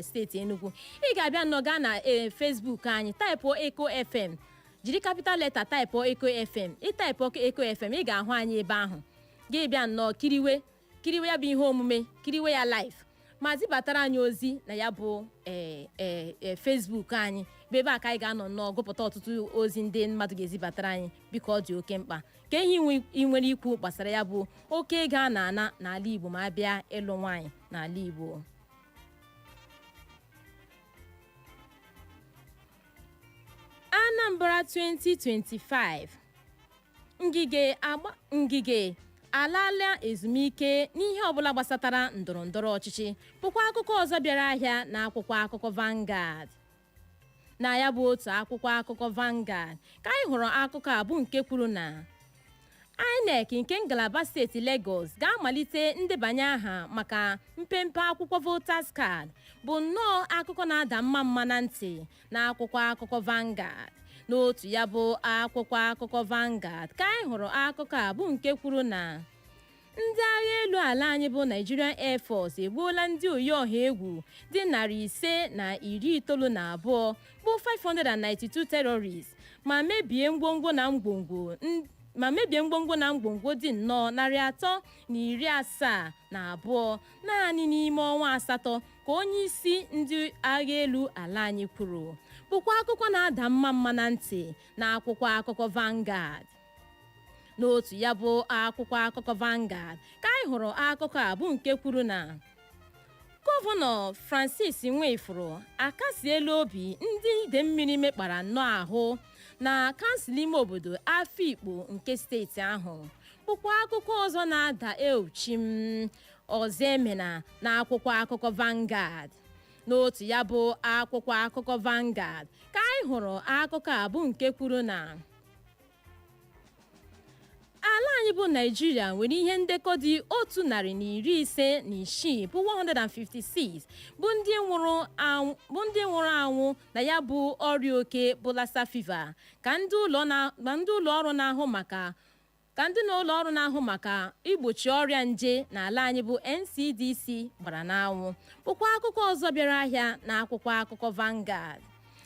steeti Enugu. Ị ga-abịa nnọọ gaa na Facebook anyị, taịpụọ Eko FM, jiri capital letter taịpụọ Eko FM. Ị taịpụọ Eko FM, ị ga-ahụ anyị ebe ahụ. Gị bịa nnọọ kiriwe kiriwe ya bụ ihe omume, kiriwe ya live, ma zibatara anyị ozi na ya bụ Facebook anyị, bụ ebe a ka anyị ga-anọ nnọọ gụpụta ọtụtụ ozi ndị mmadụ ga-ezibatara anyị. Biko, ọ dị oke mkpa ka ihe ị nwere ikwu gbasara ya bụ oke ego a na-ana n'ala Igbo ma a bịa ịlụ nwaanyị n'ala Igbo. Anambra 2025, Ngige agba Ngige alaala ezumike n'ihe ọbụla gbasatara ndọrọ ndọrọ ọchịchị, bụkwa akụkọ ọzọ bịara ahịa na akwụkwọ akụkọ Vanguard. Na ya bụ otu akwụkwọ akụkọ Vanguard ka anyị hụrụ akụkọ a, bụ nke kwuru na INEC nke ngalaba steeti Lagos ga-amalite ndebanye aha maka mpempe akwụkwọ voters card, bụ nnọọ akụkọ na-ada mma mma na ntị na akwụkwọ akụkọ Vanguard. N'otu ya bụ akwụkwọ akụkọ Vanguard ka anyị hụrụ akụkọ a, bụ nke kwuru na ndị agha elu ala anyị bụ Nigerian Air Force egbuola ndị oyi ọha egwu dị 592, bụ 592 terrorists, ma mebie ngwongwo na ngwongwo dị nnọọ 372 naanị n'ime ọnwa 8, ka onye isi ndị agha elu ala anyị kwuru, bụkwa akụkọ na-ada mma mma na ntị na akwụkwọ akụkọ Vanguard. N'otu ya bụ akwụkwọ akụkọ Vanguard ka anyị hụrụ akụkọ a, bụ nke kwuru na Gọvanọ Francis Nwifuru akasiela obi ndị ide mmiri mekpara nnọọ ahụ na kansụl ime obodo Afikpo nke steeti ahụ, bụkwa akụkọ ọzọ na-ada euchim ọzọ emena na akwụkwọ akụkọ Vanguard. N'otu ya bụ akwụkwọ akụkọ Vanguard ka anyị hụrụ akụkọ a, bụ nke kwuru na ala anyị bụ Naijiria nwere ihe ndekọ dị 156, bụ 156, bụ ndị nwụrụ anwụ na ya bụ ọrịa oke bụ Lassa fever, ka ndị ụlọ ọrụ na-ahụ maka ka ndị na ụlọ ọrụ na-ahụ maka igbochi ọrịa nje n'ala anyị bụ NCDC gbara n'anwụ, bụkwa akụkọ ọzọ bịara ahịa na akwụkwọ akụkọ Vanguard.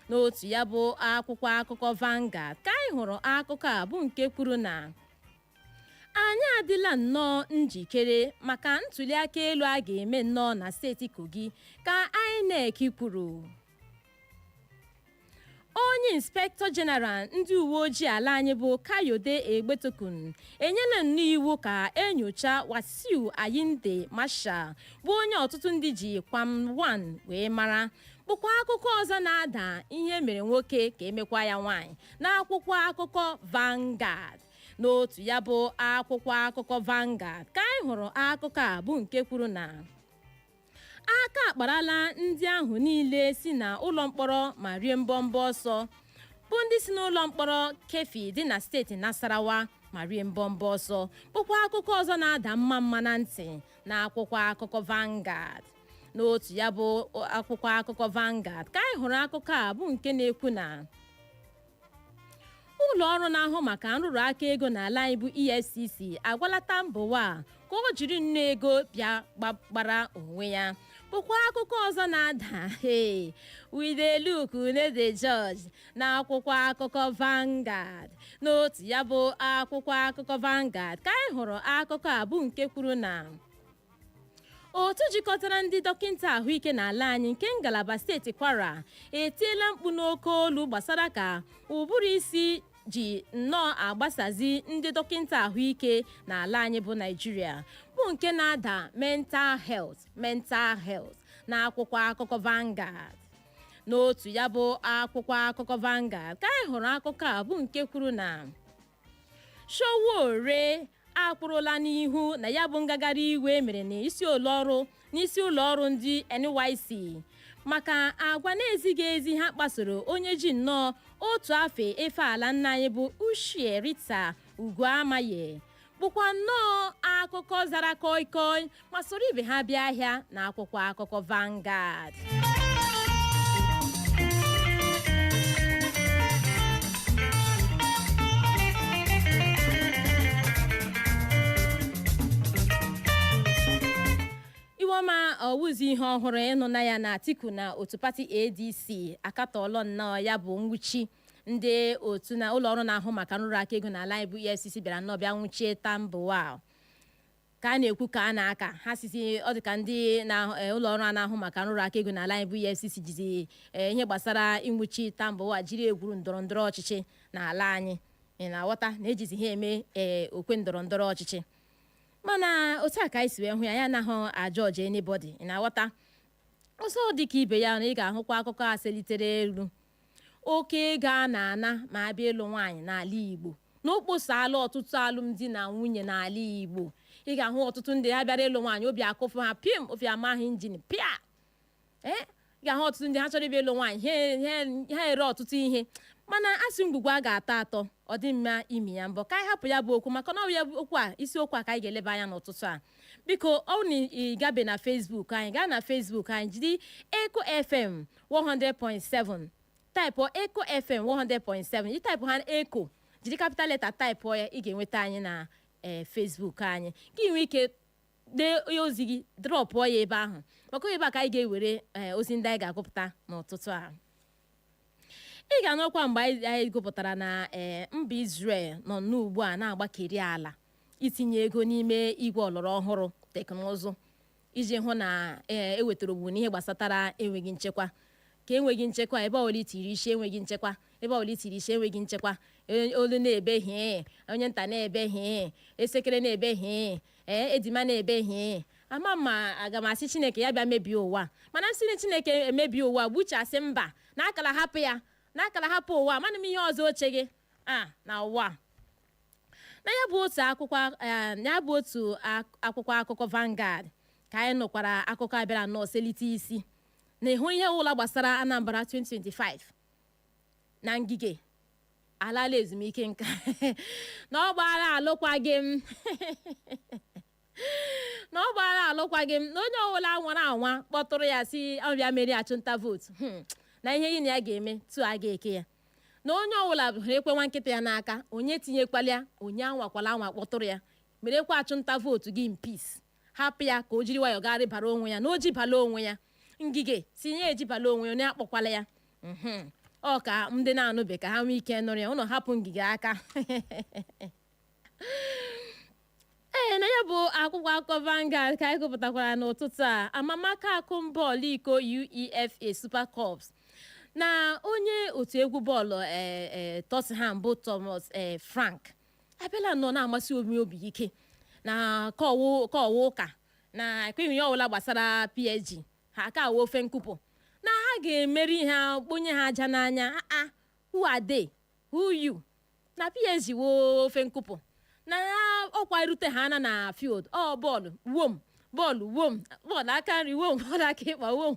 N'otu ya bụ akwụkwọ akụkọ Vanguard ka anyị hụrụ akụkọ a, bụ nke kwuru na anyị adịla nnọọ njikere maka ntụliaka elu a ga-eme nnọọ na steeti Kogi, ka INEC kwuru. Onye inspector general ndị uwe ojii ala anyị bụ Kayode Egbetokun enyela nnọọ iwu ka enyocha Wasiu Ayinde Marshal, bụ onye ọtụtụ ndị ji Kwam 1 wee mara, bụkwa akụkọ ọzọ na-ada ihe mere nwoke ka emekwa ya nwaanyị n'akwụkwọ akụkọ Vanguard. N'otu ya bụ akwụkwọ akụkọ Vanguard ka anyị hụrụ akụkọ a, bụ nke kwuru na aka akparala ndị ahụ niile si na ụlọ mkpọrọ ma rie mbọmbọ ọsọ, bụ ndị si n'ụlọ mkpọrọ Keffi dị na steeti Nasarawa ma rie mbọmbọ ọsọ, bụkwa akụkọ ọzọ na-ada mma mma na ntị na akwụkwọ akụkọ Vanguard. N'otu ya bụ akwụkwọ akụkọ Vanguard ka anyị hụrụ akụkọ a, bụ nke na-ekwu na ụlọ ọrụ na-ahụ maka nrụrụ aka ego n'ala anyị bụ EFCC agwala Tambuwal ka o jiri nnu ego bịa gbara onwe ya, bụkwa akụkọ ọzọ na-ada hey we dey look, we no dey judge na akwụkwọ akụkọ Vanguard. N'otu ya bụ akwụkwọ akụkọ Vanguard ka anyị hụrụ akụkọ a, bụ nke kwuru na otu jikọtara ndị dọkịta ahụike n'ala anyị nke ngalaba steeti Kwara etiela mkpu n'oke olu gbasara ka ụbụrụ isi ji nnọọ agbasazi ndị dọkịta ahụike n'ala anyị bụ Naijiria, bụ nke na-ada mental health, mental health na akwụkwọ akụkọ Vanguard. N'otu ya bụ akwụkwọ akụkọ Vanguard ka anyị hụrụ akụkọ a, bụ nke kwuru na Sowore akwụrụla n'ihu na ya bụ ngagharị iwe mere n'isi ụlọ ọrụ ndị NYC maka agwa na-ezighị ezi ha kpasoro onye ji nnọọ otu afọ efe ala nna anyị bụ Ushie Rita Uguamaye, bụkwa nnọọ akụkọ zara koi koi ma soro ibe ha bịa ahịa na akwụkwọ akụkọ Vanguard. Iwe Ọma, ọwụzi ihe ọhụrụ ịnụ na ya na Atiku na otu pati ADC akatọọlọ nnọọ ya bụ nwụchi ndị otu na ụlọ ọrụ na-ahụ maka nrụrụ aka ego n'ala anyị bụ EFCC bịara nnọọ bịa nwụchie Tambuwal. Ka a na-ekwu ka a na-aka ha sizi, ọ dị ka ndị na ụlọ ọrụ a na-ahụ maka nrụrụ aka ego n'ala anyị bụ EFCC jizi ihe gbasara ịnwụchi Tambuwal jiri egwuru ndọrọ ndọrọ ọchịchị n'ala anyị. Ị na-aghọta na ejizi ha eme okwe ndọrọ ndọrọ ọchịchị, mana otu a ka anyị si wee hụ ya, ya anaghị ajọji anybody. Ị na-aghọta? Ọzọ dị ka ibe ya na ị ga-ahụkwa akụkọ a selitere elu, oke ego a na-ana ma abịa ịlụ nwaanyị n'ala Igbo, na o kposala ọtụtụ alụmdi na nwunye n'ala Igbo. Ị ga-ahụ ọtụtụ ndị ha bịara ịlụ nwaanyị, obi akụfụ ha pim, obi amaghị engine pịa. Ee, ị ga-ahụ ọtụtụ ndị ha chọrọ ịbịa ịlụ nwaanyị, ha ere ọtụtụ ihe, mana asị ngwugwu a ga-atọ atọ, ọ dị mma imi ya mbọ. Ka anyị hapụ ya bụ okwu, maka na ọ bụ ya bụ okwu a, isiokwu a ka anyị ga-eleba anya n'ụtụtụ a. Biko, ọ bụrụ na ị gabe na Facebook anyị, gaa na Facebook anyị, jiri Eco FM 100.7, type Eco FM 100.7. Ị type ha Eco, jiri capital letter type ya, ị ga-enweta anyị na Facebook anyị, ka ị nwee ike dee ozi gị, dropụọ ya ebe ahụ, maka ebe a ka anyị ga-ewere ozi ndị anyị ga-agụpụta n'ụtụtụ a. Ị ga-anọkwa mgbe anyị gụpụtara na mba Israel nọ n'ugbu a na-agbakeri ala itinye ego n'ime igwe ọlọrọ ọhụrụ teknụzụ iji hụ na ewetara ogbugbu n'ihe gbasatara enweghị nchekwa. Ka enweghị nchekwa ebe ọbụla itiri isi, enweghị nchekwa ebe ọbụla itiri isi, enweghị nchekwa. Olu na-ebe hee, onye nta na-ebe hee, esekere na-ebe hee, edima na-ebe hee. Ama ma aga m asị Chineke ya bịa mebie ụwa, mana nsị na Chineke emebie ụwa, gbuchasị mba na akara, hapụ ya na akara, hapụ ụwa. Mana m ihe ọzọ oche gị a na ụwa na ya bụ otu akwụkwọ, ya bụ otu akwụkwọ akụkọ Vanguard ka anyị nụkwara akụkọ abịara nnọọ selite isi na ịhụ ihe ụlọ gbasara Anambra 2025 na Ngige alala ezumike nka, na ọ gbara alụkwaghị m, na ọ gbara alụkwaghị m, na onye ọbụla nwara anwa kpọtụrụ ya si ọbịa meri achụnta vootu, na ihe gị na ya ga-eme tu a ga-eke ya, na onye ọbụla hụrụ ekwe nwa nkịta ya n'aka, onye tinyekwala ya, onye anwakwala anwa kpọtụrụ ya merekwa achụnta vootu gị in peace. Hapụ ya ka o jiri nwayọọ gaa rịbara onwe ya, na o jibala onwe ya. Ngige tinye ejibala onwe ya, onye akpọkwala ya. Ọ ka ndị na-anụbe ka ha nwee ike nụrụ ya, ụnụ hapụ Ngige aka. Ee, na ya bụ akwụkwọ akụkọ Vanguard ka anyị gụpụtakwara n'ụtụtụ a amamaka akụmbọọlụ iko UEFA Super Cups na onye otu egwu bọọlụ Tottenham bụ Thomas Frank abịala nọ na-amasị omi obi ike na kọwa ụka na ekweghị ihe ọbụla gbasara PSG, ha aka awa ofe nkụpụ, na ha ga-emeri ha, kponye ha aja n'anya. Ah, who are they? Who you? Na PSG wo ofe nkụpụ, na ha ọkwa erute ha na na field, ọ bọọlụ wom, bọọlụ wom, bọọlụ aka nri wom, bọọlụ aka ịkpa wom,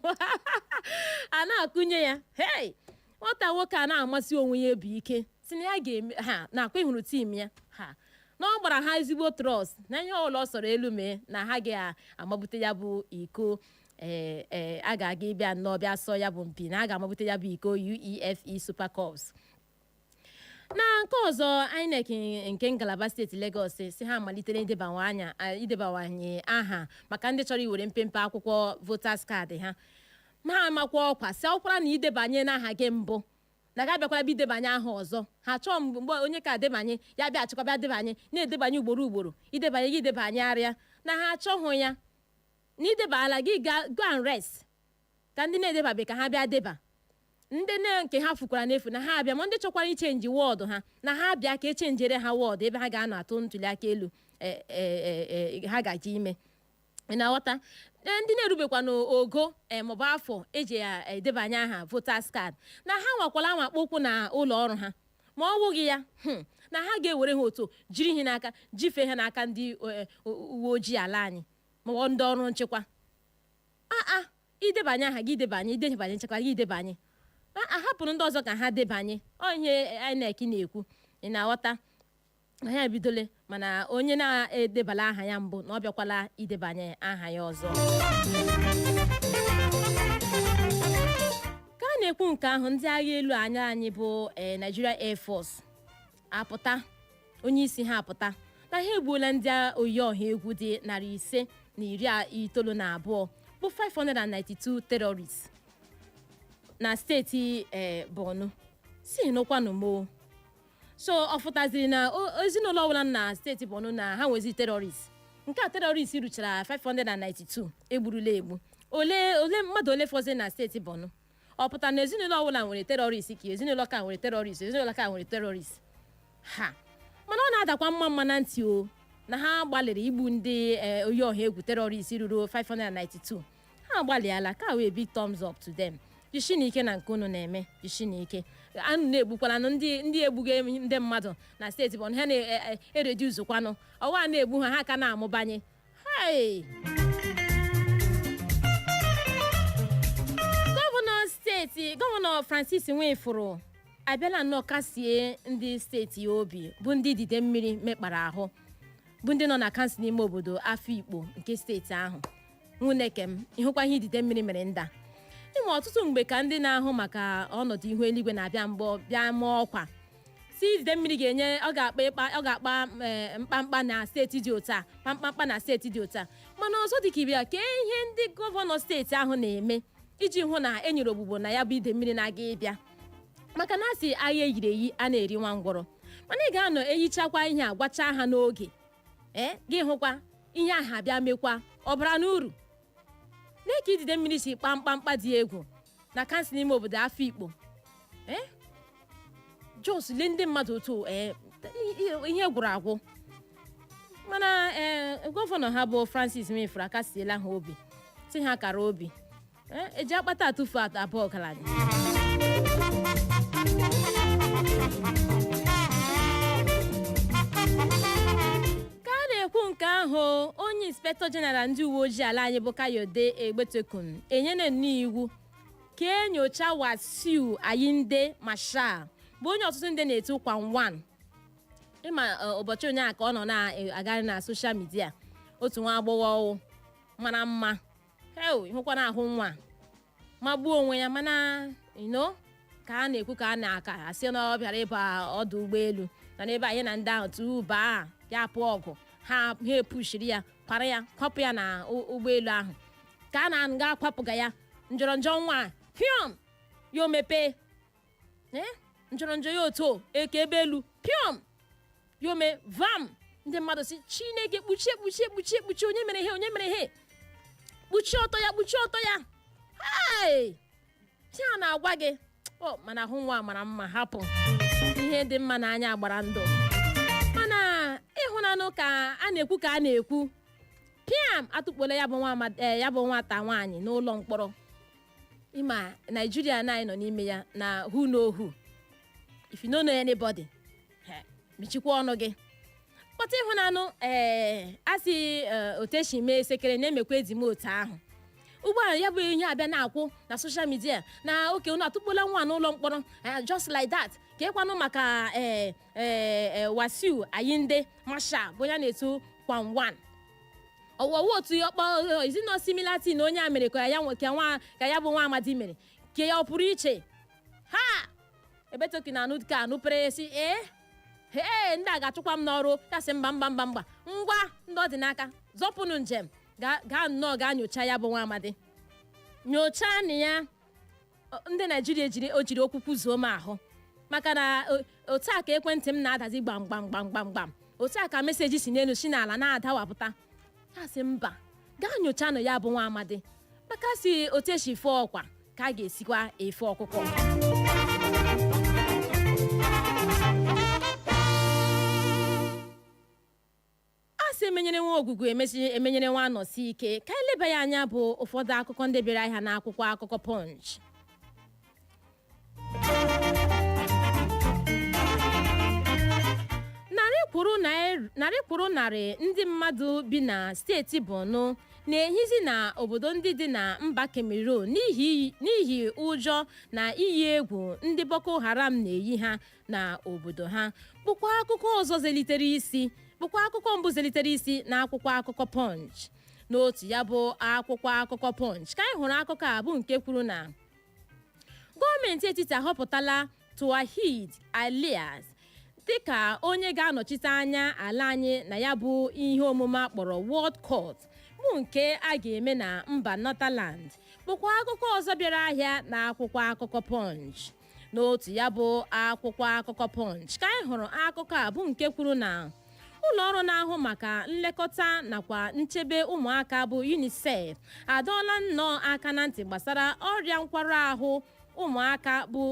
a na-akụnye ya. Hey, nwata nwoke a na-amasị onwe ya ebu ike si na ya ga-eme ha na-akwa ịhụrụ team ya ha, na ọ gbara ha ezigbo trust, na ihe ọbụla ọ sọrọ elu mee, na ha ga-amabute ya bụ iko. Ee, a ga-aga ịbịa nnọọ bịa sọ ya bụ mpi, na a ga-amabute ya bụ iko UEFA Super Cups. Na nke ọzọ, INEC nke ngalaba steeti Lagos si ha malitere idebawanye aha maka ndị chọrọ iwere mpempe akwụkwọ voters card ha, ma ha makwa ọkwa si ọkwara na idebanye n'aha gị mbụ, na ga abịakwara bịa idebanye aha ọzọ. Ha chọọ mgbe onye ka debanye ya bịa achịkwa bịa debanye, na-edebanye ugboro ugboro, idebanye gị idebanye arịa, na ha achọghị ya, na idebala gị, go and rest, ka ndị na-edebabe ka ha bịa deba. Ndị na nke ha fukwara n'efu na ha abịa, ma ndị chọkwara ichange ward ha, na ha abịa ka echanjere ha ward ebe ha ga-anọ atụ ntuli aka elu ha gaji ime. Ị na-aghọta? Ndị na-erubekwa n'ogo maọbụ afọ eji edebanye aha voters card, na ha nwakwala anwakpo ụkwụ na ụlọ ọrụ ha, ma ọ wụghị ya, na ha ga-ewere ha otu jiri ihe n'aka jifee ha n'aka ndị uwe ojii ala anyị maọbụ ndị ọrụ nchekwa. Aa, idebanye aha gị, idebanye, idebanye nchekwa gị, idebanye, a hapụrụ ndị ọzọ ka ha debanye. Ọ ihe INEC na-ekwu. Ị na-aghọta na ya ebidole, mana onye na-edebala aha ya mbụ, na ọ bịakwala idebanye aha ya ọzọ. Ka a na-ekwu nke ahụ, ndị agha elu anya anyị bụ Nigeria Air Force apụta, onye isi ha apụta na ha egbuola ndị oyi ọha egwu dị 500. 592 bụ 592 terrorists na steeti Borno. Si nụkwanụ mo, so ọ fụtaziri na ezinụlọ ọbụla na steeti Borno na ha nwezi terrorist. Nke a terrorist ruchara 592 egburula egbu. Ole ole mmadụ ole fọzi na steeti Borno? Ọ pụtara na ezinụlọ ọbụla nwere terrorist, ka ezinụlọ ka nwere terrorist, ezinụlọ ka nwere terrorist ha. Mana ọ na-adakwa mma mma na ntị o na ha gbalịrị igbu ndị oyi ọha egwu terrorist ruru 592. Ha agbalịala ka wee big thumbs up to them. Jishi n'ike na nke unu na-eme, jishi n'ike. Anụ na-egbukwalanụ ndị egbugo ndị mmadụ na steeti Borno, ha na-ereduzukwanụ ọwa na-egbu ha, ha ka na-amụbanye. Hey! Gọvanọ Francis Nwifuru abịala nnọọ kasie ndị steeti ya obi, bụ ndị idide mmiri mekpara ahụ, bụ ndị nọ na kansụl n'ime obodo Afikpo nke steeti ahụ. Nwuneke m, ịhụkwa ihe idide mmiri mere nda ịnwe. Ọtụtụ mgbe ka ndị na-ahụ maka ọnọdụ ihu eluigwe na-abịa mgbọ bịa mụọ ọkwa si idide mmiri ga-enye, ọ ga-akpa ịkpa, ọ ga-akpa mkpamkpa na steeti dị otu a, kpamkpamkpa na steeti dị otu a. Mana ọzọ dị ka ibe ya, kee ihe ndị gọvanọ steeti ahụ na-eme iji hụ na e nyere ogbugbo na ya bụ ide mmiri na-aga ịbịa? Maka na asị agha eyiri eyi a na-eri nwa ngwọrọ, mana ị ga-anọ ehichakwa ihe a gwachaa ha n'oge ee, gị hụkwa ihe ahụ abịa mekwa ọ bara n'uru. Lee ka idide mmiri si kpaa mkpamkpa dị egwu na kansụl n'ime obodo Afikpo. Ee, jos lee ndị mmadụ otu ee, ihe gwụrụ agwụ. Mana ee, gọvanọ ha bụ Francis Nwifuru akasiela ha obi, si ha kara obi. Ee, eji akpata atụfu abụọ ọgaranya. Ka a na-ekwu nke ahụ, onye inspector general ndị uwe ojii ala anyị bụ Kayode Egbetokun enyela nnọọ iwu ka enyocha Wasiu Ayinde Marshal, bụ onye ọtụtụ ndị na-etu Kwanwan. Ịma ụbọchị ụnyaahụ ka ọ nọ na-agagharị na social media, otu nwa agbọghọ ọwụ mara mma heo, ịhụkwana ahụ nwa magbuo onwe ya. Mana ka a na-ekwu ka a na-aka asị na ọ bịara ịba ọdụ ụgbọelu na n'ebe anyị na ndị ahụ tupu baa ya pụọ ọgụ ha, ha epushiri ya, kwara ya, kwapụ ya na ụgbọelu ahụ. Ka a na-nga akwapụga ya, njọrọ njọ nwa fiọm ya o mepee, ee, njọrọ njọ ya otu eke ebe elu piọm ya ome vam. Ndị mmadụ si, "Chineke, kpuchie, kpuchie, kpuchie, kpuchie! Onye mere ihe? Onye mere ihe? Kpuchie ọtọ ya, kpuchie ọtọ ya!" Hai, chi a na-agwa gị o. Mana ahụ nwa mara mma, hapụ ihe dị mma n'anya gbara ndụ. Mana ịhụnanụ ka a na-ekwu, ka a na-ekwu piam, atụkpola ya bụ nwa ya bụ nwata nwaanyị n'ụlọ mkpọrọ. Ịma Naijiria na anyị nọ n'ime ya na who know who, if you no know anybody, mechikwa ọnụ gị kpọta. Ịhụnanụ ee, asị otu esi mee sekere na-emekwa ejima otu ahụ. Ugbu a ya bụ ihe abịa na-akwụ na social media na oke unu atụkpola nwa n'ụlọ mkpọrọ just like that. Ka ịkwanụ maka ee ee Wasiu Ayinde Marshal, bụ onye a na-etu Kwanwan ọwọwa otu ọkpọ ezinụlọ similar thing na onye a mere ka ya ka nwa ka ya bụ nwa amadi mere ke ya, ọ pụrụ iche ha ebetoki na anụ ka anụpere si ee ee, ndị a ga-achụkwa m n'ọrụ. Ya sị mba, mba, mba, mba, ngwa, ndị ọ dị n'aka zọpụnụ njem gaa nnọọ gaa nyochaa ya bụ nwa amadi, nyochaa na ya. Ndị Naijiria ejiri o jiri okwu kwuzuo m ahụ, maka na otu a ka ekwentị m na-adazi gbam gbam gbam gbam gbam, otu a ka message si n'elu si n'ala na-adawapụta. Ha sị mba, gaa nyochanụ ya bụ nwa amadi, maka si otu esi fee ọkwa ka a ga-esikwa efe ọkụkọ. A sị emenyere nwa ogugu emesi emenyere nwa anọsi ike. Ka anyị leba ya anya bụ ụfọdụ akụkọ ndị bịara ahịa n'akwụkwọ akụkọ Punch. Narị kwuru narị ndị mmadụ bi na steeti Borno na-ehizi na obodo ndị dị na mba Cameroon n'ihi ụjọ na iyi egwu ndị Boko Haram na-eyi ha na obodo ha, bụkwa akụkọ ọzọ zelitere isi, bụkwa akụkọ mbụ zelitere isi n'akwụkwọ akụkọ Punch. N'otu ya bụ akwụkwọ akụkọ Punch ka anyị hụrụ akụkọ a bụ nke kwuru na gọọmenti etiti ahọpụtala Tauheed Alias dịka onye ga-anọchite anya ala anyị na ya bụ ihe omume akpọrọ World Court Bụ nke a ga-eme na mba Netherland, bụkwa akụkọ ọzọ bịara ahịa na akwụkwọ akụkọ Punch. N'otu ya bụ akwụkwọ akụkọ Punch ka anyị hụrụ akụkọ a, bụ nke kwuru na ụlọ ọrụ na-ahụ maka nlekọta nakwa nchebe ụmụaka bụ UNICEF adọọla nnọọ aka na ntị gbasara ọrịa nkwarụ ahụ ụmụaka bụ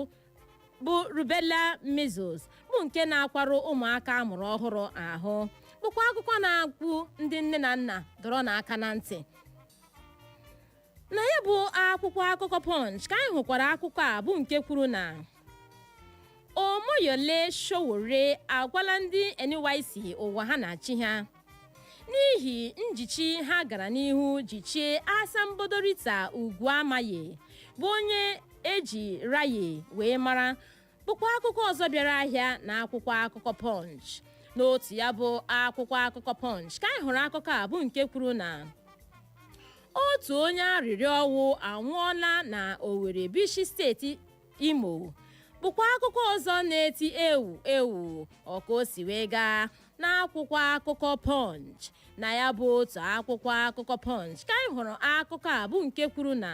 rubella measles, bụ nke na-akwarụ ụmụaka amụrụ ọhụrụ ahụ, bụkwa akụkọ na-akwụ ndị nne na nna dọrọ n'aka na ntị. Na ya bụ akwụkwọ akụkọ Punch ka anyị hụkwara akụkọ a, bụ nke kwuru na Omoyole Sowore agwala ndị NYSC ụwa ha na-achị ha n'ihi njichi ha gara n'ihu jichie asambodo Rita Uguamaye, bụ onye eji Raye wee mara, bụkwa akụkọ ọzọ bịara ahịa na akwụkwọ akụkọ Punch. N'otu ya bụ akwụkwọ akụkọ Punch ka anyị hụrụ akụkọ a, bụ nke kwuru na otu onye arịrịọ ọnwụ anwụọla na Owerri Bichi, steeti Imo, bụkwa akụkọ ọzọ na-eti ewu ewu ọka o si wee gaa n'akwụkwọ akụkọ Punch. Na ya bụ otu akwụkwọ akụkọ Punch ka anyị hụrụ akụkọ a, bụ nke kwuru na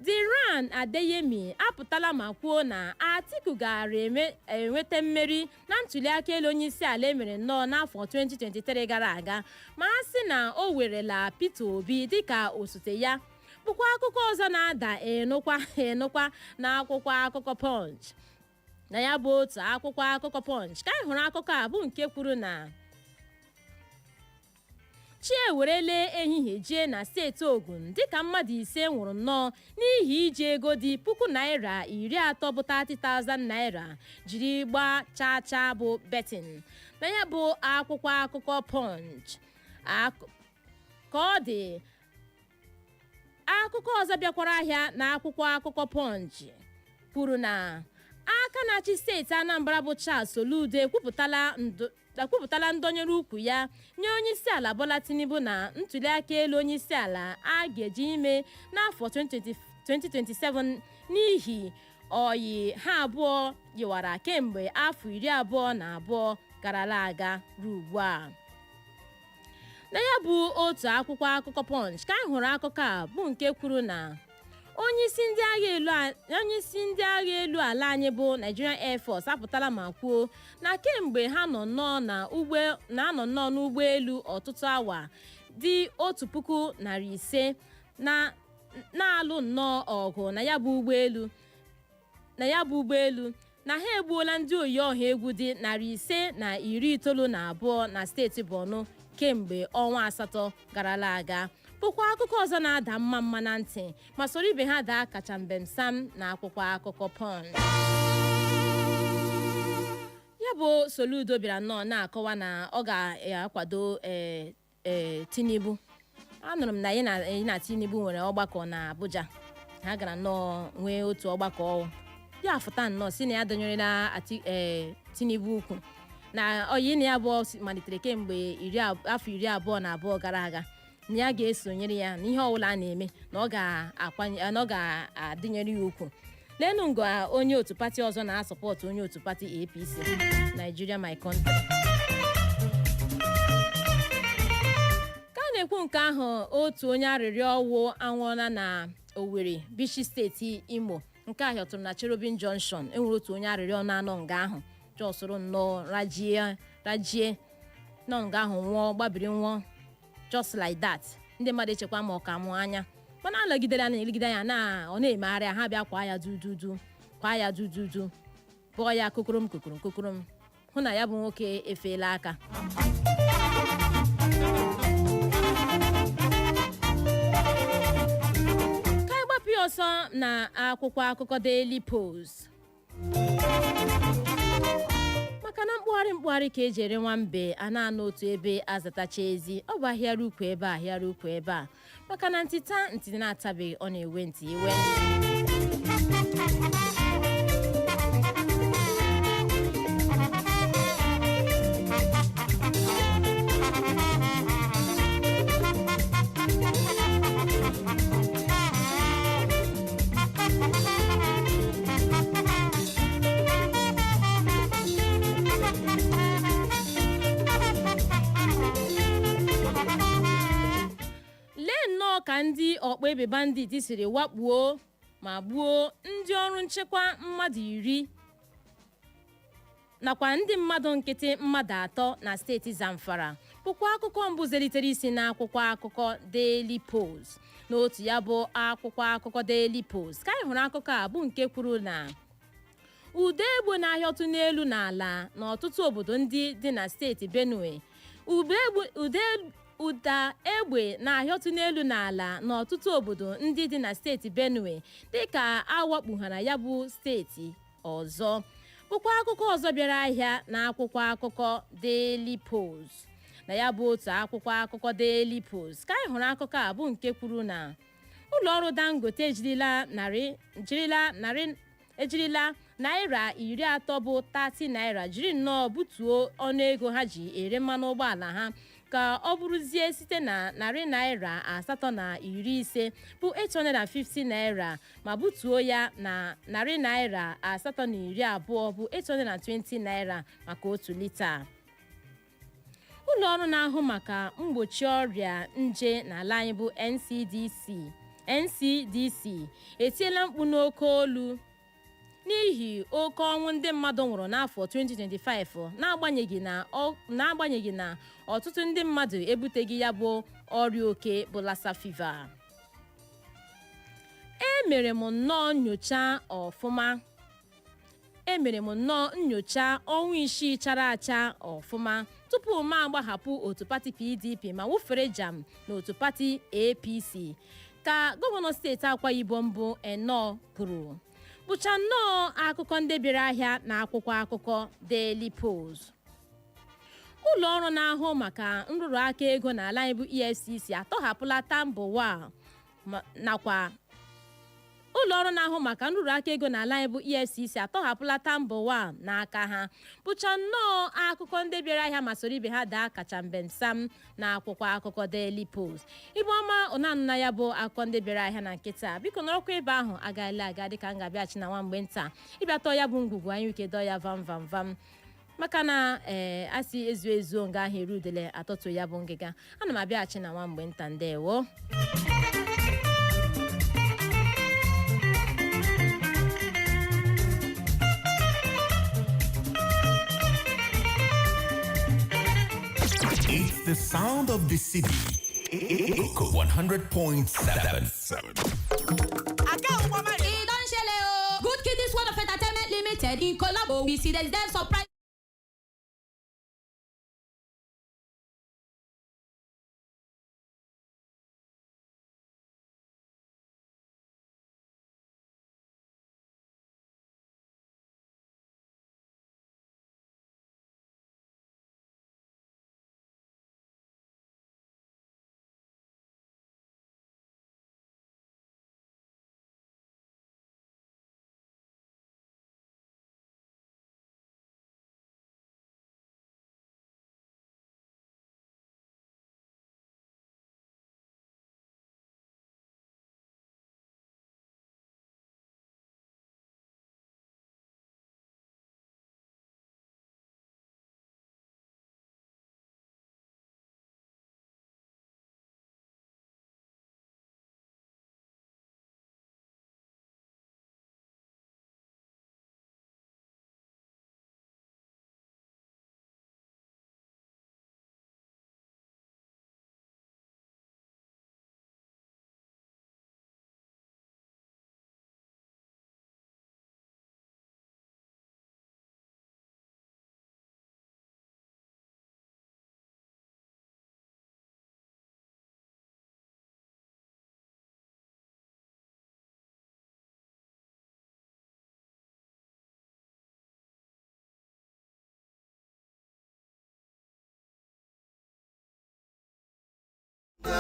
Diran Adeyemi apụtala ma kwuo na Atiku gara enweta mmeri na ntuliaka elu onye isi ala emere nnọọ n'afọ 2023 gara aga ma a sị na o werela Peter Obi dịka osote ya, bụkwa akụkọ ọzọ na-ada enụkwa enụkwa na akwụkwọ akụkọ Punch. Na ya bụ otu akwụkwọ akụkọ Punch ka anyị hụrụ akụkọ a, bụ nke kwuru na chi ewerele ehihie jie na steeti Ogun dịka mmadụ 5 nwụrụ nnọọ n'ihi iji ego dị ₦30,000 bụ 30,000 naira jiri gbaa chaa chaa, bụ betting. Na ya bụ akwụkwọ akụkọ Punch ka ọ dị. Akụkọ ọzọ bịakwara ahịa na akwụkwọ akụkọ Punch kwuru na aka na-achị steeti Anambra bụ Charles Soludo ekwupụtala ndọnyere ukwu ya nye onyeisiala Bola Tinubu na ntuliaka elu onyeisiala a ga-eji ime n'afọ 2027 n'ihi oyi ha abụọ yiwara kemgbe afọ 22 garala aga ruo ugbu a. Na ya bụ otu akwụkwọ akụkọ Punch ka anyị hụrụ akụkọ a, bụ nke kwuru na onyeisi ndị agha elu ala anyị bụ Nigerian Air Force apụtala ma kwuo na kemgbe ha nọ nnọọ na ụgbọ na-anọ nnọọ n'ụgbọelu ọtụtụ awa dị 1500 na na-alụ nnọọ ọgụ na ya bụ ụgbọelu na ha egbuola ndị oyi ọha egwu dị 592 na steeti Borno kemgbe ọnwa 8 garala aga, bụkwa akụkọ ọzọ na-ada mma mma na ntị ma soro ibe ha daa kacha mbem sam na akwụkwọ akụkọ Punch. Ya bụ Soludo bịara nnọọ na-akọwa na ọ ga-akwado ee Tinubu. Anụrụ m na ya na Tinubu nwere ọgbakọ na Abuja. Ha gara nnọọ nwee otu ọgbakọ, ya fụta nnọọ si na ya dọnyerela Tinubu ukwu na oyi na ya abụọ malitere kemgbe afọ 22 gara aga, na ya ga-esonyere ya n'ihe ọbụla a na-eme, na ọ ga-akwanye, na ọ ga-adịnyere ya ukwu. Leenụ nga onye otu pati ọzọ na-asọpọtụ onye otu pati APC. Nigeria my country. Ka a na-ekwu nke ahụ, otu onye arịrịọ ọwụ anwụọla na Owerri Bichi, steeti Imo. Nke a hịọtụrụ na Cherubim Junction. Enwere otu onye arịrịọ na-anọ nga ahụ jọsụrụ nnọọ rajie rajie nọ nga ahụ nwụọ, gbabiri nwụọ just like that. Ndị mmadụ echekwa ma ọ ka mụọ anya, mana alọgidere anya elegide anya na ọ na-emegharị. Ha bịa kwa ya dududu, kwa ya dududu, pụọ ya kokorom kokorom kokorom, hụ na ya bụ nwoke efeela aka. Ka anyị gbapụ ya ọsọ na akwụkwọ akụkọ Daily Post, maka na mkpụgharị mkpụgharị ka eji ere nwambe a na-anọ otu ebe azatacha ezi. Ọ bụ ahịara ukwu ebe a, ahịara ukwu ebe a, maka na ntị taa ntị na-atabeghị, ọ na-ewe ntị iwe. Ka ndị ọkpa egbe bandit siri wakpuo ma gbuo ndị ọrụ nchekwa mmadụ 10 nakwa ndị mmadụ nkịtị mmadụ 3 na steeti Zamfara bụkwa akụkọ mbụ zelitere isi n'akwụkwọ akụkọ Daily Post. N'otu ya bụ akwụkwọ akụkọ Daily Post ka anyị hụrụ akụkọ a bụ nke kwuru na ude egbe na-ahịọtụ n'elu n'ala n'ọtụtụ obodo ndị dị na steeti Benue. Ụda egbe na-ahịọtụ n'elu n'ala n'ọtụtụ obodo ndị dị na steeti Benue dịka awakpughara ya bụ steeti ọzọ bụkwa akụkọ ọzọ bịara ahịa na akwụkwọ akụkọ Daily Post. Na ya bụ otu akwụkwọ akụkọ Daily Post ka anyị hụrụ akụkọ a bụ nke kwuru na ụlọọrụ Dangote ejirila naira 30 bụ 30 naira jiri nnọọ butuo ọnụego ha ji ere mmanụ ụgbọala ha ka ọ bụrụzie site na narị naira 850 bụ 850 naira ma butuo ya na narị naira 820 bụ 820 naira maka 1 lita. Ụlọ ọrụ na-ahụ maka mgbochi ọrịa nje n'ala anyị bụ NCDC etiela mkpu n'oke olu n'ihi oke ọnwụ ndị mmadụ nwụrụ n'afọ 2025, n'agbanyeghị na ọtụtụ ndị mmadụ ebuteghị ya bụ ọrịa oke bụ Lassa fever. Emere m nnọọ nyocha ọfụma, emere m nnọọ nyocha ọnwa 6 chara acha ọfụma tupu m agbahapụ otu pati PDP ma wụfere jam n'otu pati APC, ka gọvanọ steeti Akwa Ibom bụ Eno kwuru, bụcha nnọọ akụkọ ndị bịara ahịa na akwụkwọ akụkọ Daily Post. Ụlọ ọrụ na-ahụ maka nrụrụ aka ego n'ala anyị bụ EFCC atọhapụla Tambuwal nakwa ụlọ ọrụ na-ahụ maka nrụrụ aka ego n'ala anyị bụ EFCC atọhapụla Tambuwal n'aka ha, bụcha nnọọ akụkọ ndị bịara ahịa ma soro ibe ha daa kacha mbemsam na akwụkwọ akụkọ Daily Post. Igbe ọma ụnanna, ya bụ akụkọ ndị bịara ahịa na nkịta. Biko nọrọkwa ebe ahụ, agaala aga dịka m ga-abịachi na nwa mgbe nta ịbịa tọọ ya bụ ngwugwu anyị ike dọọ ya vam vam vam, maka na ee asị ezu ezuo nga ahụ erudele atọtụ ya bụ ngịga. Ana m abịaghachi na nwa mgbe nta. Ndewo. It's the sound of the city. Echo 100.7. E don shele o! Good Kiddies World of Entertainment Limited in collabo with Citizen Surprise